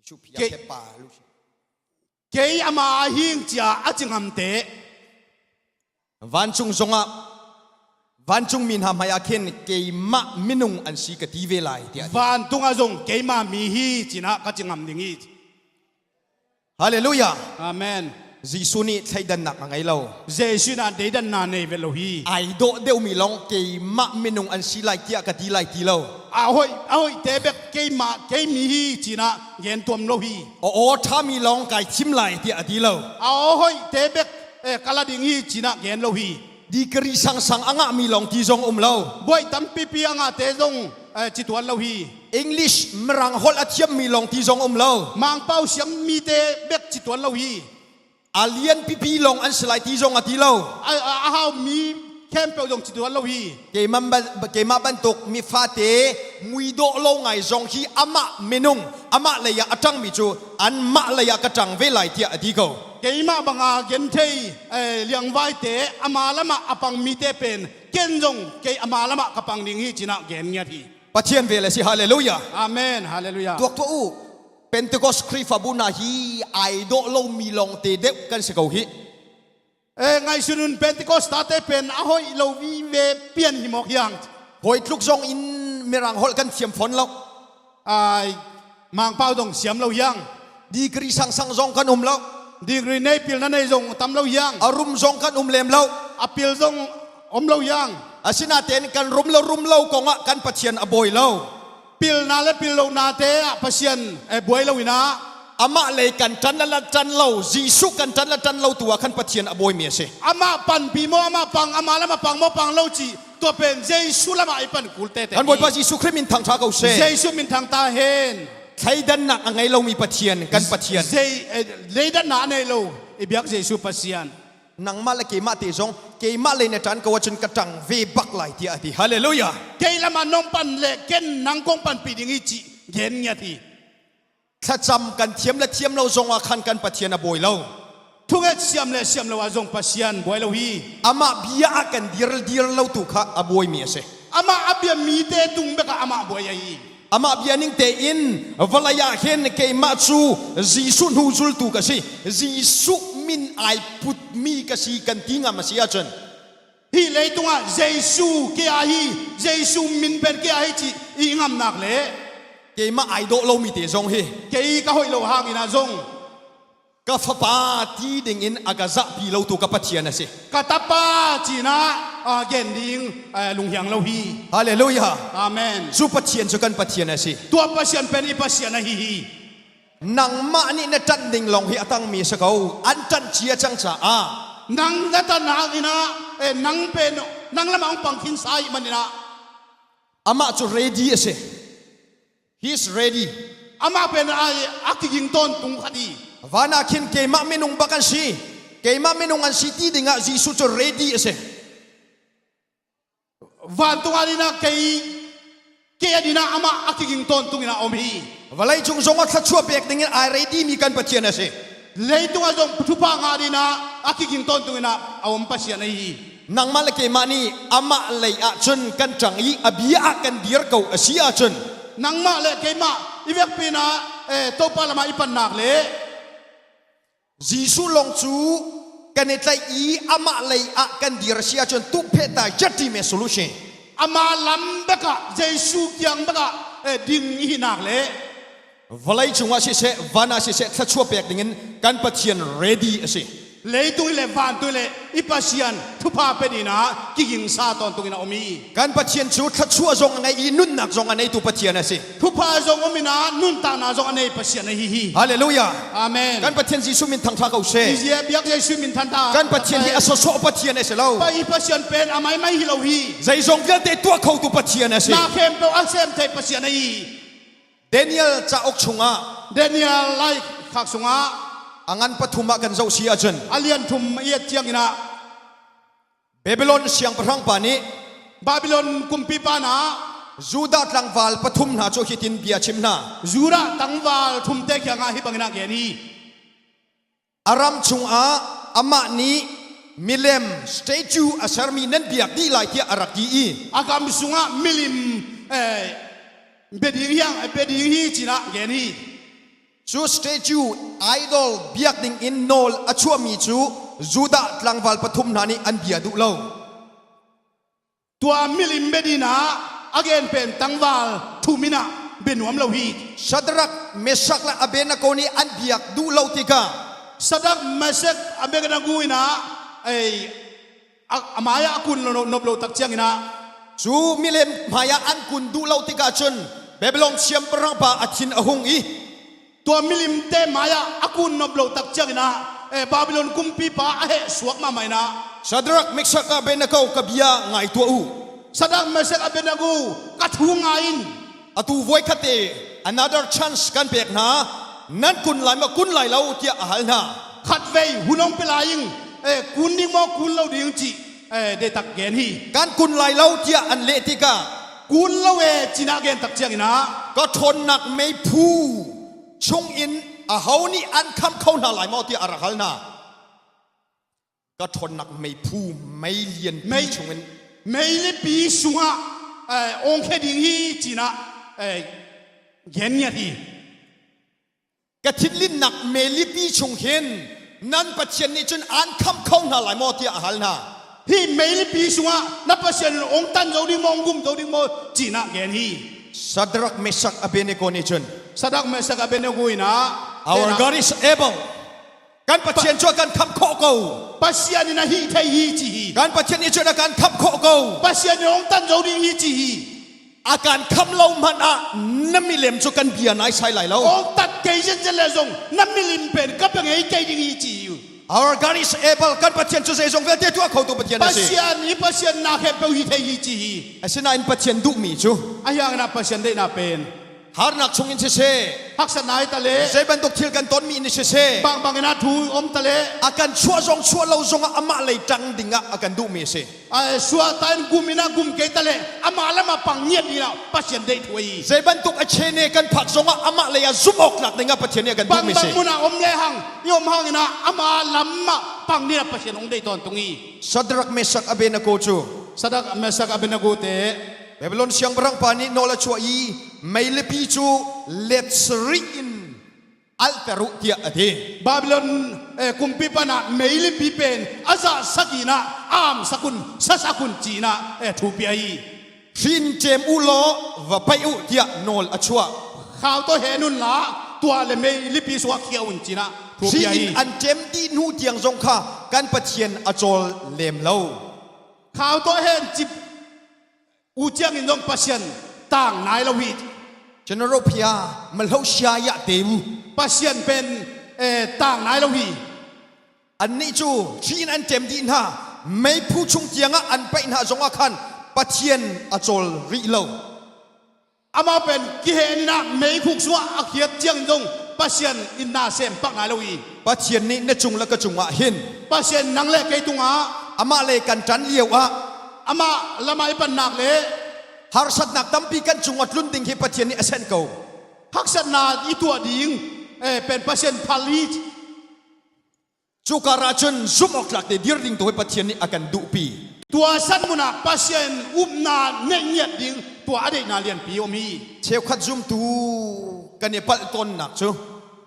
Jesu phiat kei, he pa lu si. Kei ama a hing cia a ci ngamte. Vancung zongah, vancung mi hna hmaiah khin keimah minung an si ka ti ve lai, tiah a ti. Vantungah zong keima mi hi ci-in ah ka ci ngam ding hi. Halleluiah. Amen. Jesu nih thleidannak a ngei lo. Jesu in ah deidanna nei vet lo hi. Ai dawh deuhmi lawng keimah minung an si lai tiah ka ti lai ti lo. A hoih, a hoihte bek keimah, kei mi hi ci-in ah gen tuam lo hi. Aw, aw ṭhami lawng kai thim lai tiah a ti lo. A aw hoihte bek, eh, ka la ding hi ci-in ah gen lo hi. Degree sangsang a ngahmi lawng ti zong um lo. Buai tampipi a ngahte zong, eh, ci tuan lo hi. English Mirang holh a thiammi lawng ti zong um lo. Mangpau siam mite bek ci tuan lo hi. A lianpipi lawng an si lai ti zong a ti lo. A, a, a hau mi khempeuh zong ci tuan lo hi. Keimah ban-, keimah bantuk mifate muidawh lo ngai zong hi amah minung, amah lei-ah a ṭangmi cu anmah lei-ah ka ṭang ve lai tiah a ti ko. Keimah banga genthei, eh, liangvaite ama lamah a pang mite pen ken zong kei ama lamah ka pang ding hi ci-in ah gen ngiat hi. Pathian vel a si, halleluiah. Amen, halleluiah. Tuaktuah uh, Pentecost Khrihfabu hna hi ai dawh lomi lawngte deuh kan si ko hi. Eh, ngaihsun un, Pentecost tate pen a hoih lo vive pian hi mawk hiang. Hawi tluk zong in Mirang holh kan thiam fawn lo. Ai, Mangpau zong siam lo hiang. Degree sangsang zong kan um lo. Degree nei pilna nei zong tam lo hiang. A rum zong kan um lem lo. A pil zong om lo hiang. Asinain kan rum lo rum lo kongah kan Pathian a buai lo. Pilna le pil lonate ah Pasian, eh, buai lo in ah. Amah lei kan ṭan la la ṭan lo, Jesuh kan ṭan la ṭan lo tu-ah kan Pathian a buaimi a si. Amah panpih maw, amah pang, ama lamah pang maw, pang lo cih, tua pen Jesuh lamah i pan kul tete. Kan Bawipa Jesuh Khrih minthang ṭha ko seh. Jesuh minthang ta hen. Thleidannak a ngei lomi Pathian, kan Pathian. Zei-, eh, leidannak a nei lo i biak Jesuh Pasian. Nangmah le keimahte zong, keimah lei na ṭan ko ahcun ka ṭang ve bak lai, tiah a ti. Halleluiah. Kei lamah nong pan le ken nang kong panpih ding hi cih gen ngiat hi. Thlacam kan thiam le thiam lo zongah khan kan Pathian a buai lo. Thunget siam le siam lo ah zong Pasian buai lo hi. Amah bia ah kan dirdir lo tu kha a buaimi a si. Amah a bia mite tung bekah amah buai ahi hi. Amah bia ningte in, vawlei ah hin keimah cu Jesuh hnu zultu ka si, Jesuh min ai putmi ka si kan ti ngam a si ahcun, hih leitungah Jesuh kei a hi, Jesuh min pen kei a hi cih i ngamnak le keimah ai dawh lomi te zong hi. Kei ka hoih lo hangin ah zong ka fapa ti dingin a ka zahpi lo tu ka Pathian a si. Ka tapa ci-in ah, ah, gen ding, ah, lunghiang lo hi. Halleluiah. Amen. Cu Pathian cu kan Pathian a si. Tua Pasian pen i Pasian ahi hi. Nangmah nih na ṭanh ding lawng hi a tangmi a si ko, an ṭanh cia cang caah. Nang na ṭanh hangin ah, eh, nang pen, nang lamah hong pang khinsa ahih manin ah. Amah cu ready a si. He is ready. Amah pen a, a kiging tawntung khat hi. Van ah khin keimah minung bak an si. Keimah minung an si ti dingah Jesuh cu ready a si. Vantung ah dinah kei, kei a dinah amah a kiging tawntung in a om hi. Vawleicung zongah thluachuah pek dingin ai ready mi kan Pathian a si. Leitungah zong thupha ngah dinah a kiging tawntung in a om Pasian ahi hi. Nangmah le keimah nih amah lei ah cun kan tang i a bia ah kan dir ko a si ahcun, nangmah le keimah i vekpi in ah, eh, Topa lamah i pan nak leh Jesuh lawng cu kan i tlaih i amah lei ah kan dir a si ahcun tupheta jati me solution. Amah lam bekah, Jesuh kiang bekah, eh, ding i hi nak leh vawlei cungah siseh, van ah siseh, thluachuah pek dingin kan Pathian ready a si. Leitung i le vantung i le i Pasian thupha pe dingin ah kigingsa tawntung in a om i. Kan Pathian cu thluachuah zong a ngei i nunnak zong a neitu Pathian a si. Thupha zong om in ah nuntakna zong a nei Pasian ahi hi. Hallelujah. Amen. Kan Pathian Jesuh min thangṭha ko seh. I zia biak Jesuh min thangṭha. Kan Pathian hi a sawsawh Pathian a si lo. Pa i Pasian pen a maimai hi lo hi. Zeizong vialte tuah khotu Pathian a si. Na khempeuh a sem thei Pasian ahi hi. Daniel cauk chungah, Daniel laikhak sungah a ngan pathum ah kan zoh si ahcun, a lian thum i et ciangin ah Babylon siangpahrang pa nih, Babylon kumpipa in ah Judah tlangval pathum hna cu hitin bia chim hna. Judah tlangval thumte kiangah hi bangin ah gen hi. A ram chungah amah nih milem statue a sermi nan biak dih lai tiah a rak ti i, a kam sungah milim, eh, bia ding hiang, bia ding hi cinah gen hi. Cu statue, idol biak dingin nawl a chuahmi cu Judah tlangval pathum hna nih an bia duh lo. Tua milim bia dingin ah a gen pen tlangval thum in ah bia nuam lo hi. Shadrach, Meshach le Abednego nih an biak duh lo tikah, Shadrach, Meshach, Abednego in ah, ei, a, a mai-ah a kun lo, nop lo tak ciangin ah, cu milem hmaiah an kun duh lo tikah cun Babylon siangpahrang pa a thin a hung i, tua milimte mai-ah a kun nop lo tak ciangin ah, eh, Babylon kumpipa a heh suak mahmah in ah, Shadrach, Meshach, Abednego, ka bia ngai tuah u. Shadrach, Meshach, Abednego, ka thu ngai in. Atu voikhat te another chance kan pek hna. Nan kun lai maw, kun lai lo tiah a hal hna. Khatvei hun hong pe lai in, eh, kun ding maw, kun lo ding cih, eh, deihtak gen hi. Kan kun lai lo tiah an leh tikah, kun lo e cinah gen tak ciangin ah, ka ṭhawnnak meiphu chungin aho nih an kham kho hna lai maw tiah a rak hal hna. Ka ṭhawnnak meiphu, meilianpi mei, chungin, meilipi sungah, eh, awngkhia ding hi cinah, eh, gen ngiat hi. Ka thinlinnak meilipi chung hin nan Pathian nih cun an kham kho hna lai maw tiah a hal hna. Hih meilipi sungah na Pasian in hong tan zo ding maw, hong gum zo ding maw cinah gen hi. Shadrach, Meshach, Abednego nih cun, Shadrach, Meshach, Abednego in ah, our God is able. Kan Pathian cu a kan kham khawh ko. Pasian in a hih thei hi ci hi. Kan Pathian nih cun a kan kham khawh ko. Pasian in hong tan zo ding hi ci hi. A kan kham lo hmanh ah na milem cu kan bia nai sai lai lo. Hong tat kei zenzen le zong na milim pen ka bia ngei kei ding hi ci hi. Our God is able. Kan Pathian cu zeizong vialte tuah khotu Pathian a si. Pasian i Pasian na khempeuh hi thei hi ci hi. Asinain Pathian duhmi cu, a hiangin ah Pasian deihna pen harnak chungin siseh, haksatna hi ta leh, zei bantuk thil kan tonmi in siseh, bangbang in ah thu om ta leh, a kan chuah zong chuah lo zongah amah lei ṭang dingah a kan duhmi a si. A suahtak in gum in ah gum kei ta leh, amah lamah pang ngiat dingah Pasian deih thu a hi. Zei bantuk a chene kan phak zongah amah lei ah zumh awk tlak dingah Pathian nih a kan duhmi a si. Bangbang munah om lehang, i om hangin ah amah lamah pang dingah Pasian hong deih tawntung hi. Shadrach, Meshach, Abednego cu, Shadrach, Meshach, Abednego te Babylon siangpahrang pa nih nawl a chuah i, meilipi cu let sarih in alhter uh, tiah a ti. Babylon, eh, kumpipa in ah meilipi pen a zahsak in ah a amsak un, sasak un cinah, eh, thu pia hi. Hri in ṭem uh law, va paih uh, tiah nawl a chuah. Khau tawh hen unla, tuah le meilipi sungah khiah un cinah thu pia hi. Hri in an ṭem dih hnu tiang zong kha kan Pathian a cawl lem lo. Khau tawh hen cip uh ciangin zong Pasian tang nai lo hi. General Phia, malhosia yah te uh. Pasian pen, eh, tang nai lo hi. Annih cu hri in an ṭem dih hna, meiphu chung tiangah an paih hna zongah khan Pathian a cawl rih lo. Amah pen kihehnin ah meikhuk sungah a khiat ciangin zong Pasian in na sem pah nai lo hi. Pathian nih na cung le ka cungah hin, Pasian nang le kei tungah, amah lei kan ṭan lio ah, amah lamah i pan nak le harsatnak tampi kan cungah tlun ding hi Pathian nih a sanh ko. Haksatna i tuah ding, eh, pen Pasian phal hi. Cu karah cun zumh awk tlak te dir ding tu hi Pathian nih a kan duhpi. Tua san munah Pasian upna neih ngiat ding tua a deihna lianpi om hi. Cheukhat zumtu ka ne palh tawnnak cu,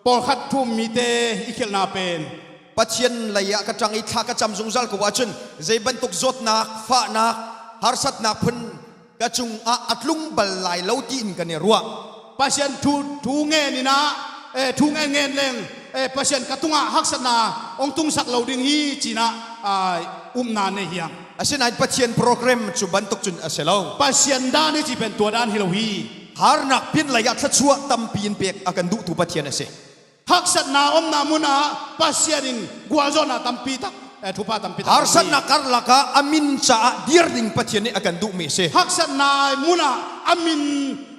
pawlkhat thu-um mite i khialhna pen, Pathian lei-ah ka ṭang i thla ka cam zungzal ko ahcun zei bantuk zawtnak, fahnak, harsatnak phun ka cungah a tlung bal lai lo tiin ka ne ruah. Pasian thu, thu ngen inah, eh, thu ngen ngen leng, eh, Pasian ka tungah haksatna hong tungsak lo ding hi cinah, ah, upna nei hiang. Asinain Pathian program cu bantuk cun a si lo. Pasian dan hi cih pen tua dan hi lo hi. Harnak pin lei-ah thluachuah tampi in pek a kan duhtu Pathian a si. Haksatna omna munah Pasian in gualzawhna tampi tak, eh, thupha tampi tak, harsatna karlak ah a min caah dir ding Pathian nih a kan duhmi a si. Haksatna munah a min,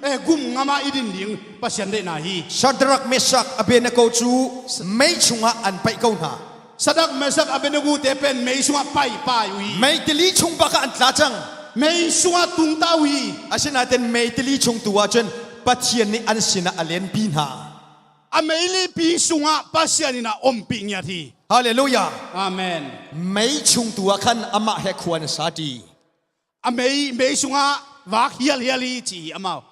eh, gum ngamah i din ding Pasian deihna hi. Shadrak, Meshak, Abednego cu mei chungah an paih ko hna. Shadrak, Meshak, Abednego te pen mei sungah paih, paih uh hi. Meitili chung bak ah an tla cang. Mei sungah tung ta uh hi. Asinain meitili chung tu ahcun Pathian nih an sinah a lenpi hna. A meilipi sungah Pasian in a ompih ngiat hi. Hallelujah. Amen. Mei chung tu ah khan amah he khua na sa ti. A mei, mei sungah vak hialhial hi ci hi amau.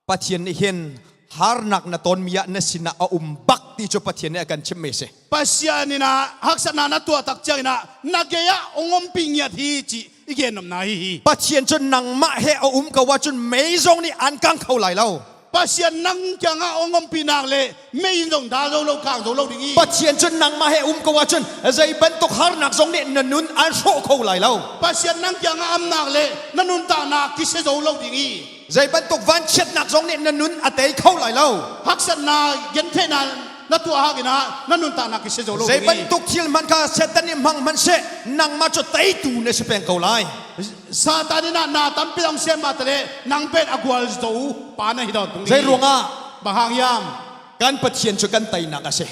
Pathian nih hin harnak na tawnmi ah na sinah a um bak ti cu Pathian nih a kan chimhmi a si. Pasian in ah haksatna na tuah tak ciangin ah na gei ah hong ompih ngiat hi ci i gennopna hi hi. Pathian cun nangmah he a um ko ahcun mei zong nih an kang kho lai lo. Pasian nang kiangah hong ompih nak le mei in zong dal zo lo, kang zo lo ding hi. Pathian cun nangmah he a um ko ahcun zei bantuk harnak zong nih na nun an hrawh kho lai lo. Pasian nang kiangah a om nak le na nuntakna kisia zo lo ding hi. Zei bantuk vanchiatnak zong nih na nun a tei kho lai lo. Haksatna, gentheihna na tuah hangin ah na nuntakna kisia zo lo ding hi. Zei bantuk thil hman kha Satan nih hmang hmanh seh, nangmah cu teitu na si peng ko lai. Satan in ah na tampi hong sem mah ta le nang pen a gual zo pa na hi tawntung ding hi. Zei ruangah? Bang hang hiam? Kan Pathian cu kan teinak a si.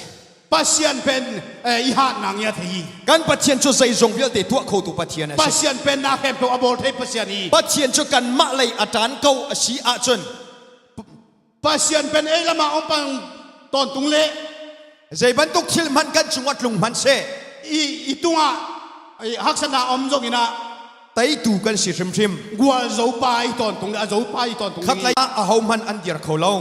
Pasian pen, eh, i hatna ngiat hi. Kan Pathian cu zeizong vialte tuah khotu Pathian a si. Pasian pen na khempeuh a bawl thei Pasian hi. Pathian cu kanmah lei a ṭan ko a si ahcun, Pasian pen ei lamah hong pang tawntung le zei bantuk thil hman kan cungah tlung hman seh, i, i tungah, i haksatna om zongin ah teitu kan si hrimhrim. Gual zo pa i tawntung le a zo pa i tawntung ding hi. Khatlei ah ahohmanh an dir kho lo.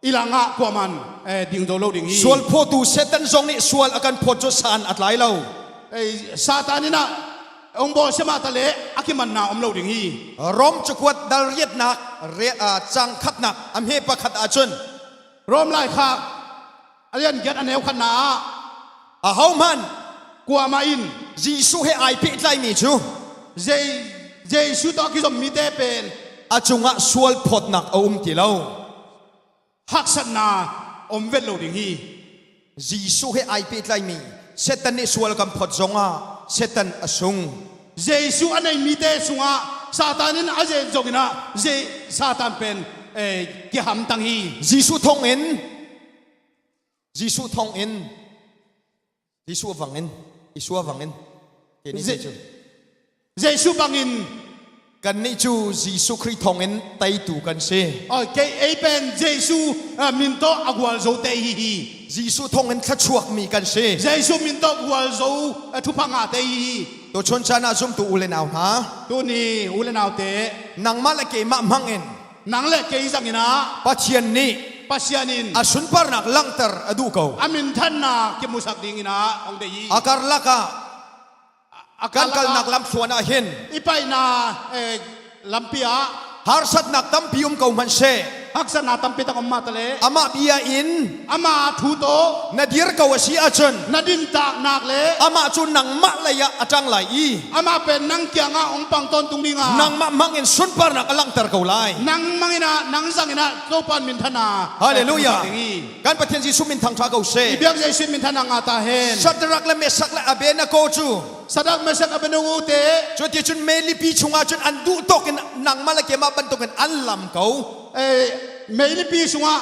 I langah kuamah, eh, ding zo lo ding hi. Sualphuahtu Satan zong nih sual a kan phuat cu san a tlai lo. Eh, Satan in ah hong bawlsia mah ta le a kimanna om lo ding hi. Rom cakuat dal riatnak, ria-, ah, cang khatnak a hme pakhat ahcun, Rom laikhak a lian giat a neu khatna ah, ahohmanh, kuamah in, Jesuh he aa pehtlaimi cu, Je-, Jesuh tawh a kizom mite pen a cungah sual phawtnak a um ti lo. Haksatna om vet lo ding hi. Jesuh he aa pehtlaimi Satan nih sual kan phawt zongah Satan a sung. Jesuh a nei mite sungah Satan in a zen zongin ah Je-, Satan pen, eh, kihamtang hi. Jesuh thongin, Jesuh thongin, Jesuh a vangin, Jesuh a vangin. Kei nih Je-, cu Jesuh bangin, kannih cu Jesuh Khrih thongin teitu kan si. Oh, kei, ei pen Jesuh, ah, min tawh a gualzo te hi hi. Jesuh thongin thluachuakmi kan si. Jesuh min tawh gualzo, ah, thupha ngahte hi hi. Tuchun caan ah zumtu u le nau hna, tuni u le naute, nangmah le keimah hmangin, nang le kei zangin ah Pathian nih, Pasian in a sunparnak langhter a duh ko. A minthanna kimusak dingin ah hong deih hi. A karlak ah, a kan karlak ah kalnak lamthluan ah hin i paihna, eh, lampi ah harsatnak tampi um ko hmanh seh, haksatna tampi tak om mah ta le amah bia in, ama thu tawh na dir ko a si ahcun, na dintaknak le amah cu nangmah lei ah a ṭang lai i, amah pen nang kiangah hong pang tawntung ding a, nangmah hmangin sunparnak a langhter ko lai. Nang hmangin ah, nang zangin ah Topa in minthanna, Hallelujah, ding hi. Kan Pathian Jesuh min thangṭha ko seh. I biak Jesuh min thangṭha ngah ta hen. Shadrak le Meshak le Abednego cu, Shadrak, Meshak, Abednego te, cuticun meilipi chungah cun an duh tawkin nangmah le keimah bantukin an lam ko. Eh, meilipi sungah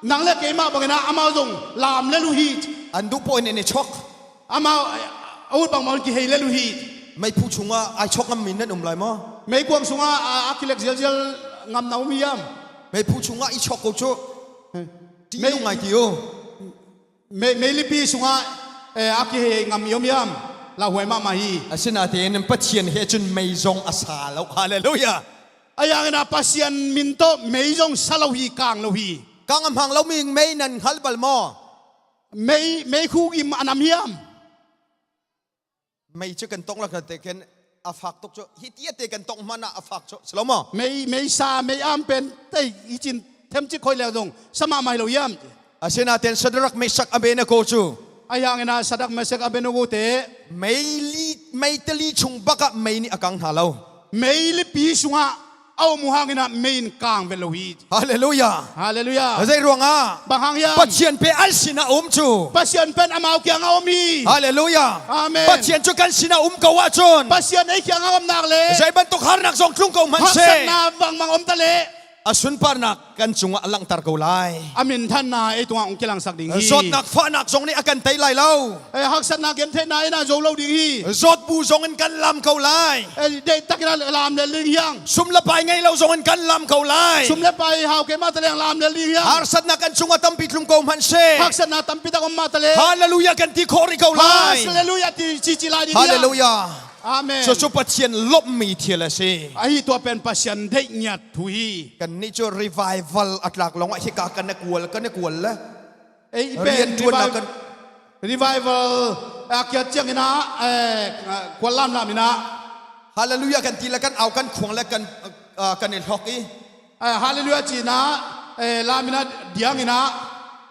nang le keimah bangin ah amau zong lam lel uh hi. An duh paoh in an i chawk. Amau, eh, a ut bangbang in kihei lel uh hi. Meiphu chungah aa chawk ngammi nan um lai maw? Meikuang sungah a, a kilek zialzial ngam na um hiam? Meiphu chungah i chawk ko cu. Eh. Ṭih mei- lo ngai ti uh. Mei, meilipi sungah, eh, a kihei ngam i om hiam? lauhuai mahmah hi. Asinain Pathian he cun mei zong a sa lo. Halleluiah. Ahi hangin ah Pasian min tawh mei zong sa lo hi, kang lo hi. Kang a hmang lo mi mei nan hngalh bal maw? Mei, mei khugim a nam hiam? Mei cu kan tong lak te ken a fak tuk cu, hiti a te kan tong hmanh ah a fak cu si lo maw? Mei, mei sa, mei am pen tei i cin themcik khoi leu zong sa mahmah hi lo hiam? Asinain Sadrak, Mesak, Abednego cu, ahi hangin ah Sadrak, Mesak, Abednego te, mei li, mei tali chung bakah mei nih a kang hna lo. Mei lipi sungah a um uh hangin ah mei in kang vet lo hi. Halleluiah. Halleluiah. Zei ruangah? Bang hang hiam? Pathian pen an sinah um cu, Pasian pen amau kiangah a um hi. Halleluiah. Amen. Pathian cu kan sinah um ko ahcun, Pasian ei kiangah a um nak le, zei bantuk harnak zong tlung ko hmanh seh, haksatna bangbang om ta le, a sunparnak kan cungah a langhter ko lai. A minthanna ei tungah hong kilangsak ding hi. Zawtnak fahnak zong nih a kan tei lai lo. Eh, haksatna gentheihna in ah zo lo ding hi. Zawtbu zong in kan lam ko lai. Eh, deihtakin ah lam lel ding hiang. Sum le pai ngei lo zong in kan lam ko lai. Sum le pai hau keimah ta leng lam lel ding hiang. Harsatna kan cungah tampi tlung ko hmanh seh, haksatna tampi tak om mah ta le, Halleluiah kan ti khawh rih ko lai. Halleluiah ti cici lai ding hiang. Halleluiah. Amen. Cucu Pathian lawmhmi thil a si. Ahi, tua pen Pasian deih ngiat thu hi. Kannih cu revival a tlak lawngah hika kan i kual, kan i kual le. Ei, i pen rian ṭuannak revive-, kan revival a kiat ciangin ah, eh, kual lamlam in ah, Halleluiah kan ti le kan au kan khuang le kan, ah, kan i hlok i. Eh, Halleluiah ci in ah, eh, lam in ah diang in ah,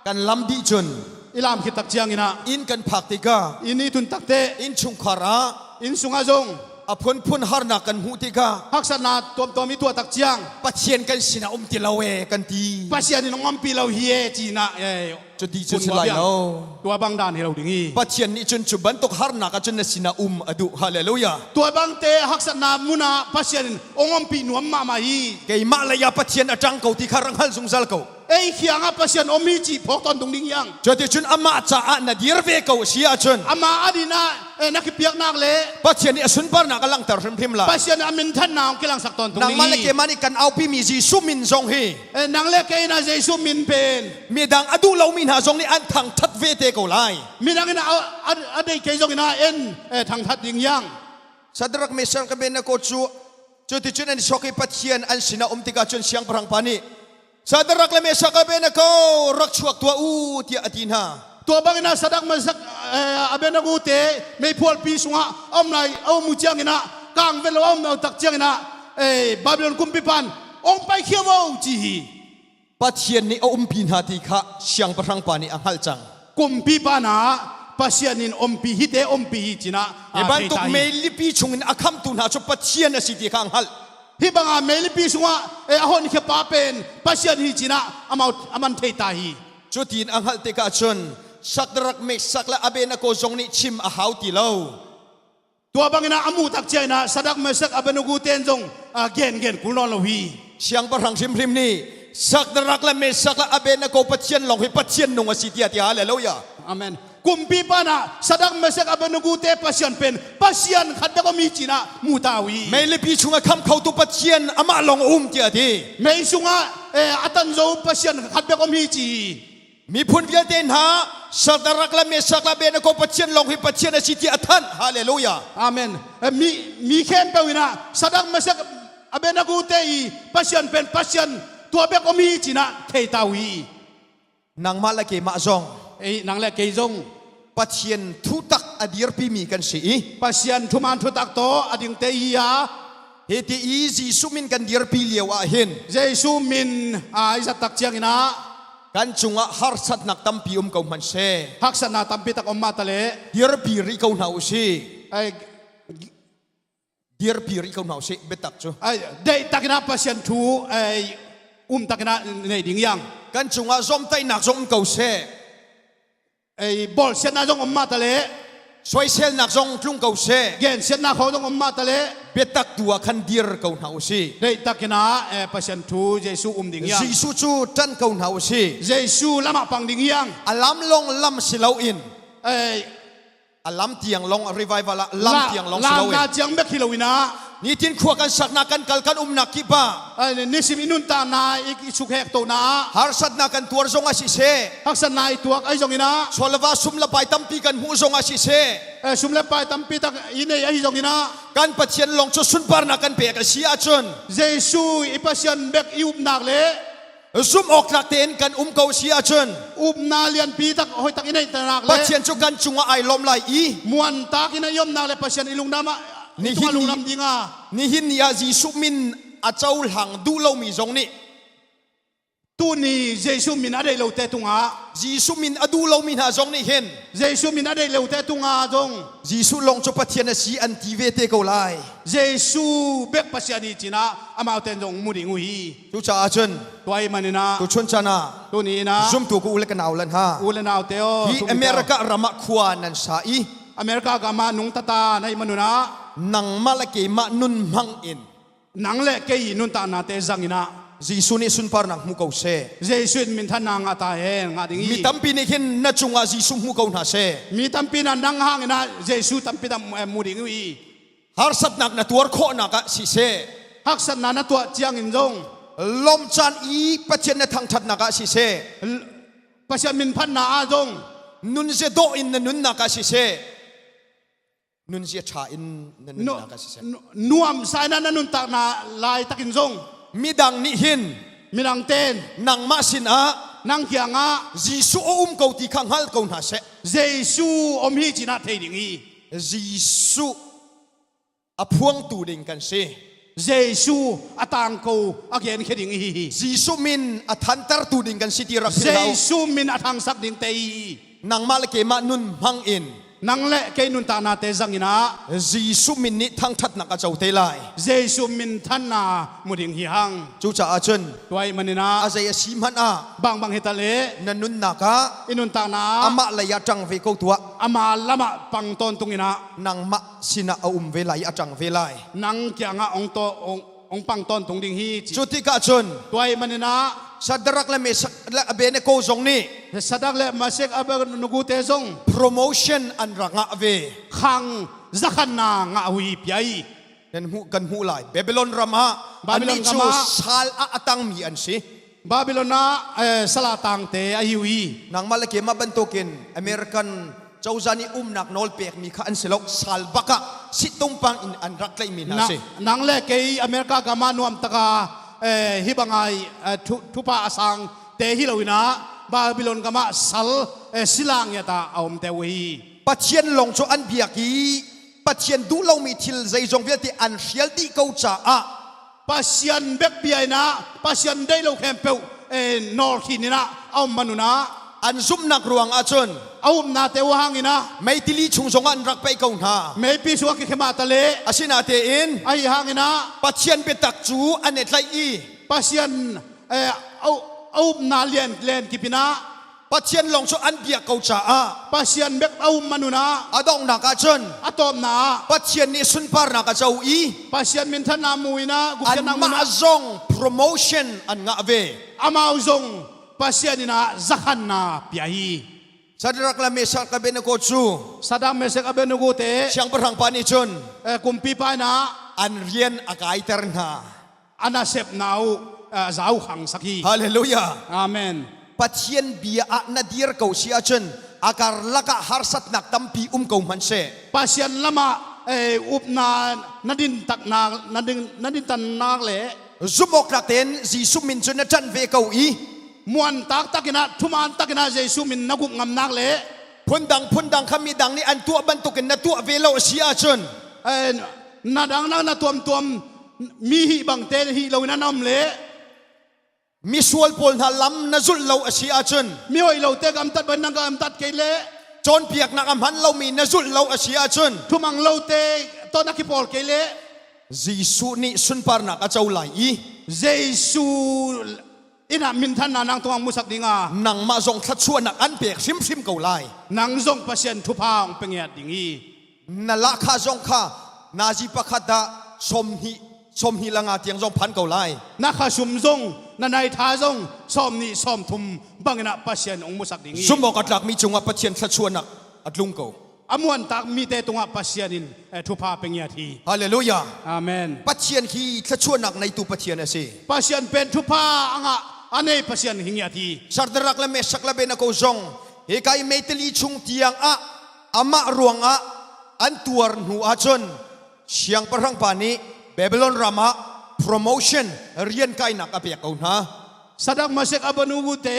kan lam dih cun, i lam khit tak ciangin ah, inn kan phak tikah, inn i tun tak teh, inn chungkhar ah, inn sungah zong, a phunphun harnak kan hmuh tikah, haksatna tuamtuam i tuah tak ciang, Pathian kan sinah um ti lo e kan ti. Pasian in hong ompih lo hi e ci in ah, eh, cuti cu si lai lo. Tua bang dan hi lo ding hi. Pathian nih cun cu bantuk harnak ah cun na sinah um a duh. Halleluiah. Tua bangte haksatna mun ah Pasian in hong ompih nuam mahmah hi. Keimah lei ah Pathian a ṭang ko ti kha ra hngalh zungzal ko. Ei kiangah Pasian om hi cih phawk tawntung ding hiang. Cuticun amah caah na dir ve ko a si ahcun, amah adingin ah, eh, na kipiaknak le, Pathian nih a sunparnak a langhter hrimhrim lai. Pasian nih a minthanna hong kilangsak tawntung ding hi. Nangmah le keimah nih kan aupimi Jesuh min zong hi. Eh, nang le kei in ah Jesuh min pen midang a duh lomi hna zong nih an thangṭhat ve te ko lai. Midang in ah a, a, a deih kei zongin ah en, eh, thangṭhat ding hiang. Sadrak, Mesak, Abednego cu, cuticun an i suak i Pathian an sinah um tikah cun siangpahrang pa nih, Sadrak le Mesak, Abednego, rak chuak tuah u, tiah a ti hna. Tua bangin ah Sadrak, Mesak, eh, Abednego te meiphualpi sungah a om lai, a um uh ciangin ah, kang vet lo a um lo tak ciangin ah, eh, Babylon kumpipa in, hong paikhia vo, ci hi. Pathian nih a umpi hna ti kha siangpahrang pa nih a hngalh cang. Kumpipa in ah Pasian in ompih hi te, ompih hi ci in ah, hi bantuk meilipi chungin a khamtu hna cu Pathian a si ti kha a hngalh. Hih bangah meilipi sungah, eh, a honkhia pa pen Pasian hi ci in ah amau a man thei ta hi. Cutin a hngalh tikah cun Sadrak, Mesak le Abednego zong nih chim a hau ti lo. Tua bangin ah a muh tak ciangin ah Sadrak, Mesak, Abednego tein zong, ah, gengen kul nawn lo hi. Siangpahrang hrimhrim nih Sadrak le Mesak le Abednego Pathian lawng hi Pathian nung a si tiah ti. Halleluiah. Amen. Kumpipa in ah Sadrak, Mesak, Abednego te Pasian pen Pasian khat bek om hi ci in ah mu ta uh hi. Meilipi chungah kham khotu Pathian amah lawng a um tiah ti. Mei sungah, eh, a tan zo Pasian khat bek om hi ci hi. Miphun vialte hna Sadrak le Mesak le Abednego Pathian lawng hi Pathian a si tiah a thanh. Halleluiah. Amen. Eh, mi, mi khempeuh in ah Sadrak, Mesak, Abednego te i Pasian pen Pasian tua bek om hi ci in ah thei ta uh hi. Nangmah le keimah zong, ei, nang le kei zong Pathian thutak a dirpimi kan si i, Pasian thuman thutak tawh a dingte i hi a, hiti i Jesuh min kan dirpi lio ah hin, Jesuh min, ah, i zat tak ciangin ah, kan cungah harsatnak tampi um ko hmanh seh, haksatna tampi tak om mah ta le, dirpi rih ko hna uh sih. Ai, dirpi rih ko hna uh sih, biatak cu. Ai, deihtakin ah Pasian thu, ai, umtakin ah nei ding hiang. Kan cungah zomtaihnak zong um ko seh. Ei, bawlsiatnak zong om mah ta le, soiselnak zong tlung ko seh, gensiatnak khawng zong om mah ta le, biatak tu ah khan dir ko hna uh sih. Deihtakin ah, eh, Pasian thu Jesuh um ding hiang. Jesuh cu ṭan ko hna uh sih. Jesuh lamah pang ding hiang. A lam lawng lam si loin, eh, a lam tiang lawng, revival ah lam tiang lawng si loin, lamna ciang bek hi loin ah, Nitin khua kan sakna, kan kal kan umna kipah, a, nisim i nuntakna i, i sukhektohna ah harsatna kan tuar zong a siseh, haksatna i tuak ahi zongin ah, sual le va, sum le pai tampi kan hmuh zong a siseh, eh, sum le pai tampi tak i nei ahi zongin ah, kan Pathian lawng cu sunparnak kan pek a si ahcun, Jesu i Pasian bek i upnak le zum awk tlak tein kan um ko si ahcun, upna lianpi tak, hoih tak i neihnak le Pathian cu kan cungah aa lawm lai i, muan tak in a i omnak le Pasian i lungdam ah, i tungah nihin lungdam ding a. Nihin ni ah Jesuh min a cohlang duh lomi zong nih, tuni Jesuh min a deih lote tungah, Jesuh min a duh lomi hna zong nih hin, Jesuh min a deih lote tungah zong, Jesuh lawng cu Pathian a si an ti ve te ko lai. Jesuh bek Pasian hi cih ah amaute in zong mu ding uh hi. Cucaah cun, tua ahih manin ah, tuchun caan ah, tuni in ah, zumtu ka u le ka nau le hna, u le naute aw, hi America ram ah khua nan sa i, America gam ah nungta ta na hih manun ah, nangmah le keimah nun hmang in, nang le kei i nuntaknate zang in ah, Jesuh nih sunparnak hmu ko seh. Jesuh in minthanna ngah ta hen, ngah ding hi. Mi tampi nih hin na cungah Jesuh hmu ko hna seh. Mi tampi in ah nang hangin ah Jesuh tampi tak mu, eh, mu ding uh hi. Harsatnak na tuar khawhnak ah siseh, haksatna na tuah ciangin zong, lawmh caan i Pathian na thangṭhatnak ah siseh, l-, Pasian min phatna ah zong, nunzia dawh in na nunnak ah siseh, nunzia ṭha in na nu-, nunnak ah siseh, nu-, nuamsa in ah na nuntakna laitakin zong, midang nih hin, midangte in, nangmah sinah, nang kiangah, Jesuh a um ko ti kha hngalh ko hna seh. Jesuh om hi cih ah thei ding hi. Jesuh a phuangtu ding kan si. Jesuh a tangko a genkhia ding i hi hi. Jesuh min a thantertu ding kan si ti rak philh hlah uh. Jesuh min a thangsak dingte i hi hi. Nangmah le keimah nun hmang in, nang le kei nuntaknate zang in ah, Jesuh min nih thangṭhatnak a co te lai. Jesuh minthanna mu ding hi hang. Cucaah cun, tua ahih manin ah, a zei a si hmanh ah, bangbang hi ta leh, na nunnak ah, i nuntakna ah, amah lei ah ṭang ve ko tuah. Ama lamah pang tawntung in ah, nangmah sinah a um ve lai, a ṭang ve lai. Nang kiangah hong taw-, hong, hong pang tawntung ding hi ci. Cu tikah cun, tua ahih manin ah, Sadrak le Mesak le Abednego zong nih, Sadrak le Mesak Abednego te zong, promotion an rak ngah ve. Khang zakhanna ngah uh hi pia hi. Kan hmuh, kan hmuh lai. Babylon ram ah, Babylon annih cu gam ah, sal ah a tangmi an si. Babylon ah, eh, sal ah tangte ahi uh hi. Nangmah le keimah bantukin American cozah nih umnak nawl pekmi kha an si lo, sal bak ah sittung pang in an rak tlaihmi hna a si. Nang le kei America gam ah nuamtak a, eh, hih bang a, eh, thu-, thupha a sangte hi lo in ah, Babylon gam ah sal, eh, sila ngiat ah a umte uh hi. Pathian lawng cu an biak i, Pathian duh lomi thil zeizong vialte an hrial dih ko caah, Pasian bek bia in ah, Pasian deih lo khempeuh, eh, nawlkhin in ah a um hmanun ah, an zumhnak ruangah cun, a upnate uh hang in ah, meitili chung zongah an rak paih ko hna. Meipi sungah kikhem ah ta leh, asinatein, ahi hang in ah, Pathian biatak cu an i tlaih i, Pasian, eh, a u-, a upna lian, lian kip in ah, Pathian lawng cu an biak ko caah, Pasian bek a um hmanun ah, a donghnak ah cun, a tawpna ah, Pathian nih sunparnak a co i, Pasian minthanna mu in ah, gupkhiatnak mu in ah, anmah zong promotion an ngah ve. Amau zong Pasian in ah zakhanna pia hi. Sadrak le Mesak le Abednego cu, Sadrak, Mesak, Abednego te, siangpahrang pa nih cun, eh, kumpipa in ah, an rian a kaiter hna. A nasepna uh, ah, zau khangsak hi. Hallelujah. Amen. Pathian bia ah na dir ko si ahcun, a karlak ah harsatnak tampi um ko hmanh seh. Pasian lamah, eh, upna na dintaknak, na din, na dintannak le, zumh awk tlak tein Jesuh min cu na ṭanh ve ko i, muan taktak in ah, thuman tak in ah Jesuh min na gup ngamnak le, phundang phundang kha midang nih an tuah bantukin na tuah ve lo a si ahcun, eh, na dangdang na tuamtuam mi hih bangte hi lo in an om le, misual pawl hna lam na zulh lo a si ahcun, mi hoih lote gamtat bangin na gamtat kei le, cawnpiaknak a hman lomi na zulh lo a si ahcun, thumang lote tawh na kipawl kei le, Jesuh nih sunparnak a co lai i, Jesuh in ah minthanna nang tungah musak ding a, nangmah zong thluachuahnak an pek hrimhrim ko lai. Nang zong Pasian thupha hong pe ngiat ding hi. Na lahkhah zong kha nazi pakhat ah sawmhnih, sawmhnih le nga tiang zong phan ko lai. Na khasum zong, na naitha zong sawmhnih sawmthum bangin ah Pasian hong musak ding hi. Zumh awk a tlakmi cungah Pathian thluachuahnak a tlung ko. a muantak mite tungah Pasian in, eh, thupha pia ngiat hi. Halleluiah. Amen. Pathian hi thluachuahnak neitu Pathian a si. Pasian pen thupha a ngah a nei Pasian hi ngiat hi. Sadrak le Mesak le Abednego zong hih kai meiteli chung tiangah amah ruangah an tuar hnu ahcun siangpahrang pa nih Babylon ramah promotion, riankainak a pek ko hna. Sadrak, Mesak, Abednego te,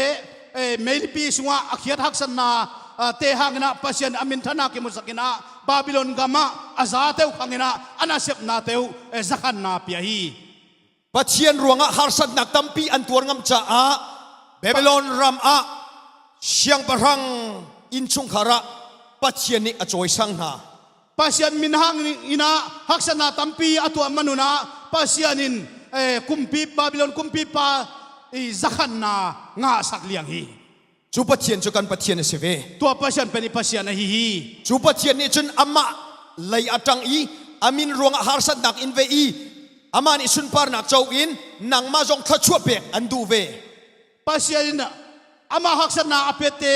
eh, meilipi sungah a khiat haksatna, ah, te hanginah Pasian a minthanna kimusak inah Babylon gamah a zate uh khanginah a nasepnate uh, eh, zakhanna pia hi. Pathian ruangah harsatnak tampi an tuar ngam caah Babylon ramah siangpahrang innchungkhar ah Pathian nih a cawisang hna. Pasian min hang inah haksatna tampi a tuah manunah Pasian in, eh, kumpi, Babylon kumpipa i zakhanna ngahsak liang hi. Cu Pathian cu kan Pathian a si ve. Tua Pasian pen i Pasian ahi hi. Cu Pathian nih cun amah lei a ṭang i a min ruangah harsatnak in ve i amah nih sunparnak co in nangmah zong thluachuah pek an duh ve. Pasian in amah haksatna a piatte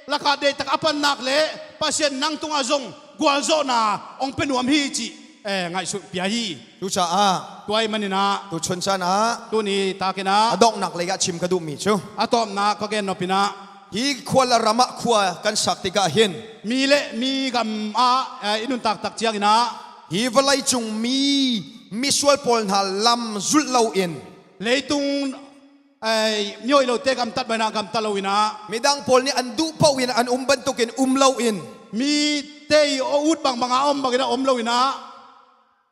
lakah deihtak a pannak le Pasian nang tungah zong gualzawhna hong pe nuam hi cih, eh, ngaihsut pia hi. Cucaah tua ahih maninah tuchun caan ah tuni takinah a donghnak lei ah chim ka duhmi cu a tawpna ka gen nop inah hih khua le ramah khua kan sak tikah hin mi le mi gam ah, eh, i nuntak tak cianginah hih vawlei cung mi misual pawl hna lam zulh loin leitung, eh, mioh i lote gamtat banginah gamtat loinah midang pawl nih an duh paoh in an um bantukin um loin mite i ut bangbang a om bangin a om loinah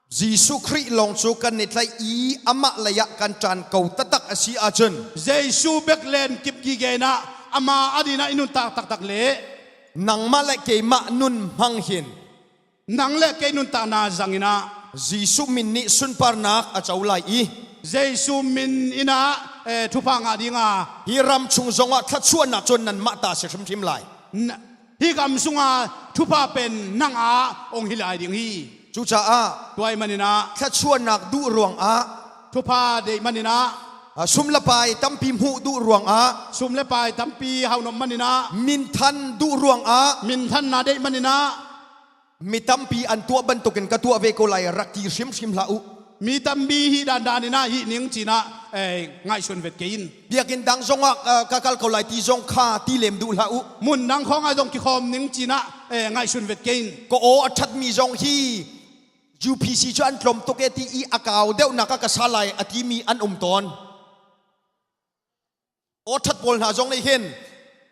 Jesuh Khrih lawng cu kan i tlaih i amah lei ah kan ṭan ko taktak a si ahcun Jesuh bek len kip gige inah ama adinah i nuntak taktak le nangmah le keimah nun hmang hin nang le kei nuntakna zanginah Jesuh min nih sunparnak a co lai i Jesuh min inah, eh, thupha ngah dinga hih ram chung zongah thluachuahnak cun nanmah ta si hrimhrim lai. Na, hih gam sunga thupha pen nang ah hong hi lai ding hi. Cucaah tua ahih maninah thluachuahnak duh ruangah thupha deih maninah a, sum le pai tampi hmuh duh ruangah sum le pai tampi haunop maninah minthan duh ruangah minthanna deih maninah mi tampi an tuah bantukin ka tuah ve ko lai, rak ti hrimhrim hlah uh. Mi tampi hih dandan inah hih ning cinah, eh, ngaihsun vet kei in. Biakinn dang zongah, eh, ka kal ko lai ti zong kha ti lem duh hlah uh. Mun dang khawngah zong kikhawm ning cinah, eh, ngaihsun vet kei in. Ka aw a ṭhatmi zong hi U P C cu an tlawm tuk e ti i a kau deuhnak ah ka sa lai a timi an um tawn. Aw ṭhat pawl hna zong nih hin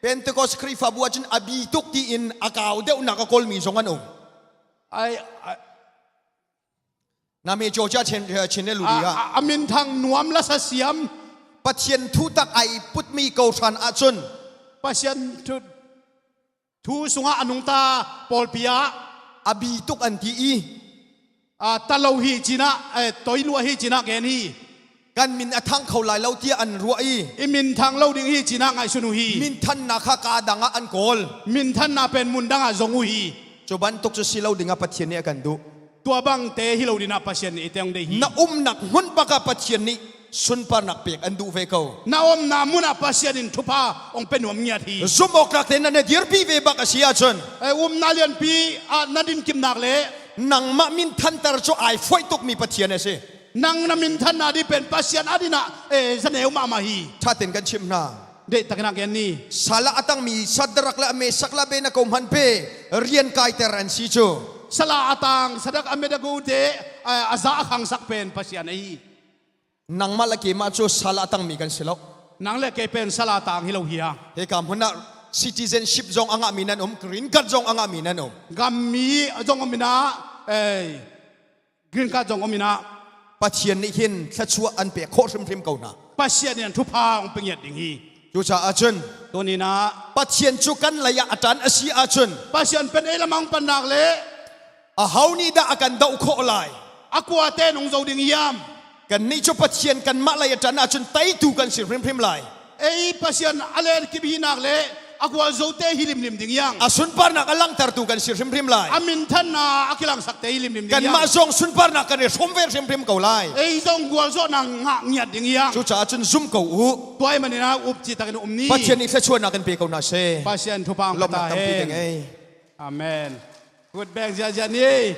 Pentecost Khrihfabu ahcun a bi tuk tiin a kau deuhnak a kawlmi zong an um. Ai, ai. Nami Georgia Chin, eh, Chin le Luli a, ah. A, a minthang nuam lasa siam. Pathian thutak ai putmi ko hran ahcun Pasian thu thu sungah a nungta pawlpi ah a bi tuk an ti i, ah, ta lo hi cinah, eh, toi luah hi cinah gen hi. Kan min a thang kho lai lo tiah an ruah i i min thang lo ding hi cinah ngaihsun uh hi. Minthanna kha ka dangah an kawl. Minthanna pen mun dangah zong uh hi. Cu bantuk cu si lo dingah Pathian nih a kan duh. Tua bangte hi lo dinah Pasian nih i teng dei hi. Na umnak hmun bakah Pathian nih sunparnak pek an duh ve ko. Na omna munah Pasian in thupha hong pe nuam ngiat hi. Zumh awk tlakte na na dirpi ve bak a si ahcun, eh, umna lianpi ah na dinkimnak le nangmah minthanter cu ai fuaih tukmi Pathian a si. Nang na minthanna dih pen Pasian adinah, eh, zaneu mahmah hi. Ṭha tein kan chimh hna. Deihtakin a gen ni. Sal ah a tangmi Sadrak le Mesak le Abednego hman pe, rian kaiter an si cu. Sal ah a tang Sadrak, Abednego te, eh, a za a khangsak pen Pasian ahi. Nangmah le keimah cu sal ah a tangmi kan si lo. Nang le kei pen sal ah a tang hi lo hi a. Hika hmun ah citizenship zong a ngahmi nan um, green card zong a ngahmi nan um. Gammi zong um inah, eh, green card zong um inah Pathian nih hin thluachuah an pek khawh hrimhrim ko hna. Pasian in thupha hong pe ngiat ding hi. Cucaah cun tuni inah Pathian cu kan lei ah a ṭan a si ahcun Pasian pen ei lamah hong pannak le aho nih dah a kan doh khawh lai? A kuate in hong zo ding hiam? Kannih cu Pathian kanmah lei a ṭan ahcun teitu kan si hrimhrim lai. Ei Pasian a lenkip hinak le a gualzote hi limlim ding hiang. A sunparnak a langtertu kan si hrimhrim lai. A minthanna a kilangsakte hi limlim ding hiang. Kanmah zong sunparnak kan i hrawm ve hrimhrim ko lai. Ei zong gualzawhnak ngah ngiat ding hiang. Cucaah cun zum ko uh. Tua ahih manin ah upci takin um ni. Pathian nih thluachuahnak in pe ko hna seh. Pasian thupha hong pia ta hen. Lawmhnak tampi ding ei. Amen. Khut beng ziahziah ni.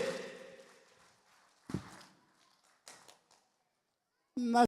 Na